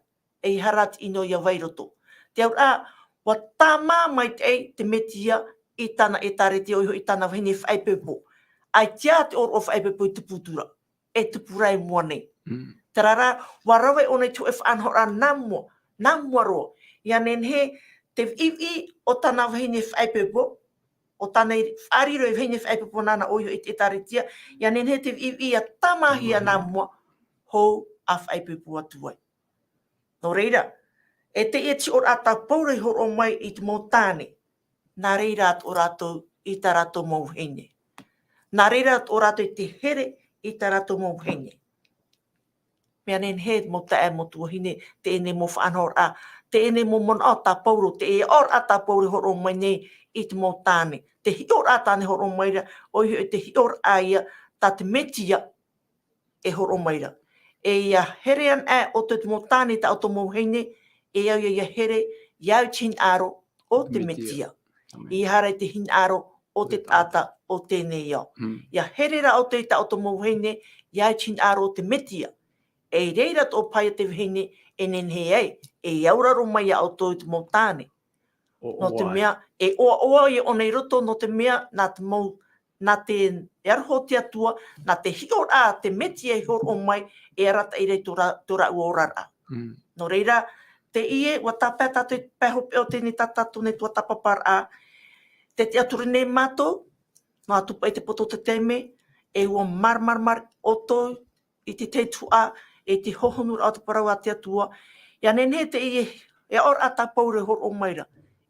e ʻeiaha te ʻino ia vai i roto. Te auraʻa, ʻua tāmā maitaʻi te Metia i tāna ʻĒtārētia, ʻoia hoʻi i tāna vahine faʻaipoipo. ʻAita te ʻōroʻa faʻaipoipo i tupu atu ra, e tupu ra i mua nei. Mm. Terā rā, ʻua rave ʻōna i te hōʻē faʻanahoraʻa nā mua, nā mua roa. Ia nehenehe te viʻiviʻi o tāna vahine faʻaipoipo, o tāna i faʻariro ei vahine faʻaipoipo nāna ʻoia hoʻi i te ʻĒtārētia, ia nehenehe te viʻiviʻi ia tāmāhia nā mua, hou ʻa faʻaipoipo atu ai. Nō reira, e teie te hiʻoraʻa tā Pauro i hōroʻa mai i te mau tāne, nā reira atoʻa rātou i tā rātou mau vahine. Nā reira atoʻa rātou i te here i tā rātou mau vahine. Mea nehenehe mau taeaʻe, mau tuahine, teie nei mau faʻanahoraʻa, teie nei mau manaʻo tā Pauro, teie ʻoraʻa tā Pauro i hōroʻa mai nei i te mau tāne. Te hiʻoraʻa tāna i hōroʻa mai ra, ʻoia hoʻi te hiʻoraʻa ia tā te Metia e hōroʻa mai ra. E ia here ana ʻoutou te mau tāne i tā ʻoutou mau vahine, e au ia, ia here, ia au i te hinaʻaro o te Metia. ʻEiaha ra i te hinaʻaro o te taʻata o teie nei ao. Mm. Ia here rā ʻoutou i tā ʻoutou mau vahine, ia au i te hinaʻaro o te Metia. E reira tō paʻi te vahine e nehenehe ai, e auraro mai ia ʻoutou i te mau tāne. Nō te mea, e ʻoaʻoa ia ʻōna i roto, nō te mea, nā te mau, nā te, e aroha o te Atua, nā te hiʻoraʻa a te Metia i hōroʻa mai, e arataʻi ra i tō rā-, tō rāua oraraʻa. Mm. Nō reira, teie, ʻua tāpae tātou i te pae hopeʻa o teie nei tā tātou nei tuatāpaparaʻa, tē tiʻaturi nei mātou, noa atu paʻi te poto o te taime, e ʻua māramarama ʻoutou i te tahi tuhaʻa, e te hōhonuraʻa o te parau a te Atua. Ia nehenehe teie, e ʻoraʻa tā Pauro e hōroʻa mai ra,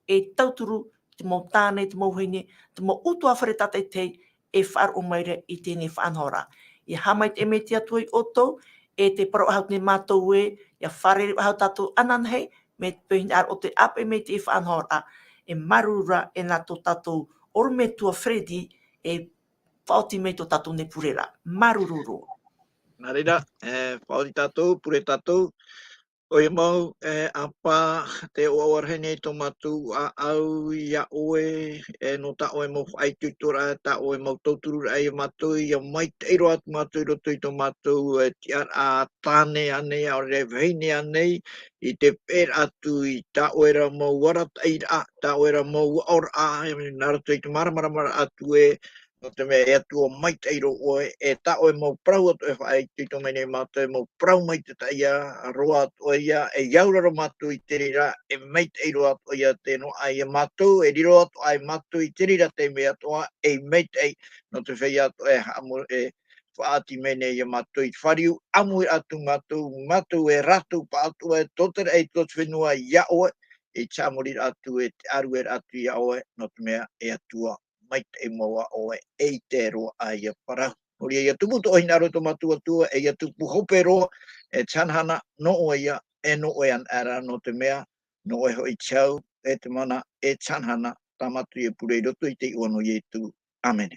e tauturu te mau tāne, te mau vahine, te mau ʻutuāfare tātaʻitahi, e faʻaroʻo mai ra i teie nei faʻanahoraʻa. Ia haʻamaitaʻi mai te Atua ia ʻoutou, e tē parau faʻahou nei mātou ē, ia fārerei faʻahou tātou ananahi, mai te peu hinaʻaro ʻoutou e ʻāpeʻe mai i teie faʻanahoraʻa, e māuruuru ra, e nā tō tātou ʻorometua Freddy, e faʻaoti mai tō tātou nei pureraʻa. Māuruuru roa. Nā reira, e, faʻaoti tātou, pure tātou, ʻoia mau, e, ʻApā, tē ʻoaʻoa rahi nei tō mātou ʻāʻau ia ʻoe, e, nō tā ʻoe mau faʻaitoitoraʻa, tā ʻoe mau tautururaʻa ia mātou, ia maitaʻi roa atu mātou i roto i tō mātou, e, tiʻaraʻa tāne ānei, ʻaore rā vahine ānei, i te peʻeraʻa atu i tā ʻoe ra mau arataʻiraʻa, tā ʻoe ra mau aʻoraʻa, e, nā roto i te māramaramaraʻa atu ē, nō te mea e Atua maitaʻi roa ʻoe, e tā ʻoe mau parau atoʻa e faʻaitoito mai nei mātou, e mau parau maitaʻi roa atoʻa ia, e auraro mātou i te reira, e maitaʻi roa atoʻa ia te noaʻa ia mātou, e riro atoʻa ai mātou i te reira te mea atoʻa, e maitaʻi, nō te feiā atoʻa e haʻamo-, e faʻaoti mai nei ia mātou i te fāriu, ʻāmuiraʻa atu mātou, mātou e rātou pāʻatoʻa, e tōtaraʻa i tō te fenua ia ʻoe, e te haʻamoriraʻa atu, e te ʻārueraʻa atu ia ʻoe, nō te mea e Atua maitaʻi mau ā ʻoe, e ʻite roa ā ia parau. Nō reira, ia tupu tō ʻoe hinaʻaro i tō mātou Atua, e ia tupu hope roa, e te hanahana, nō ʻoe ia, e nō ʻoe anaʻe ra, nō te mea, nō ʻoe hoʻi te hau, e te mana, e te hanahana, tā mātou ia pure i roto i te iʻoa nō Ietu. ʻĀmene.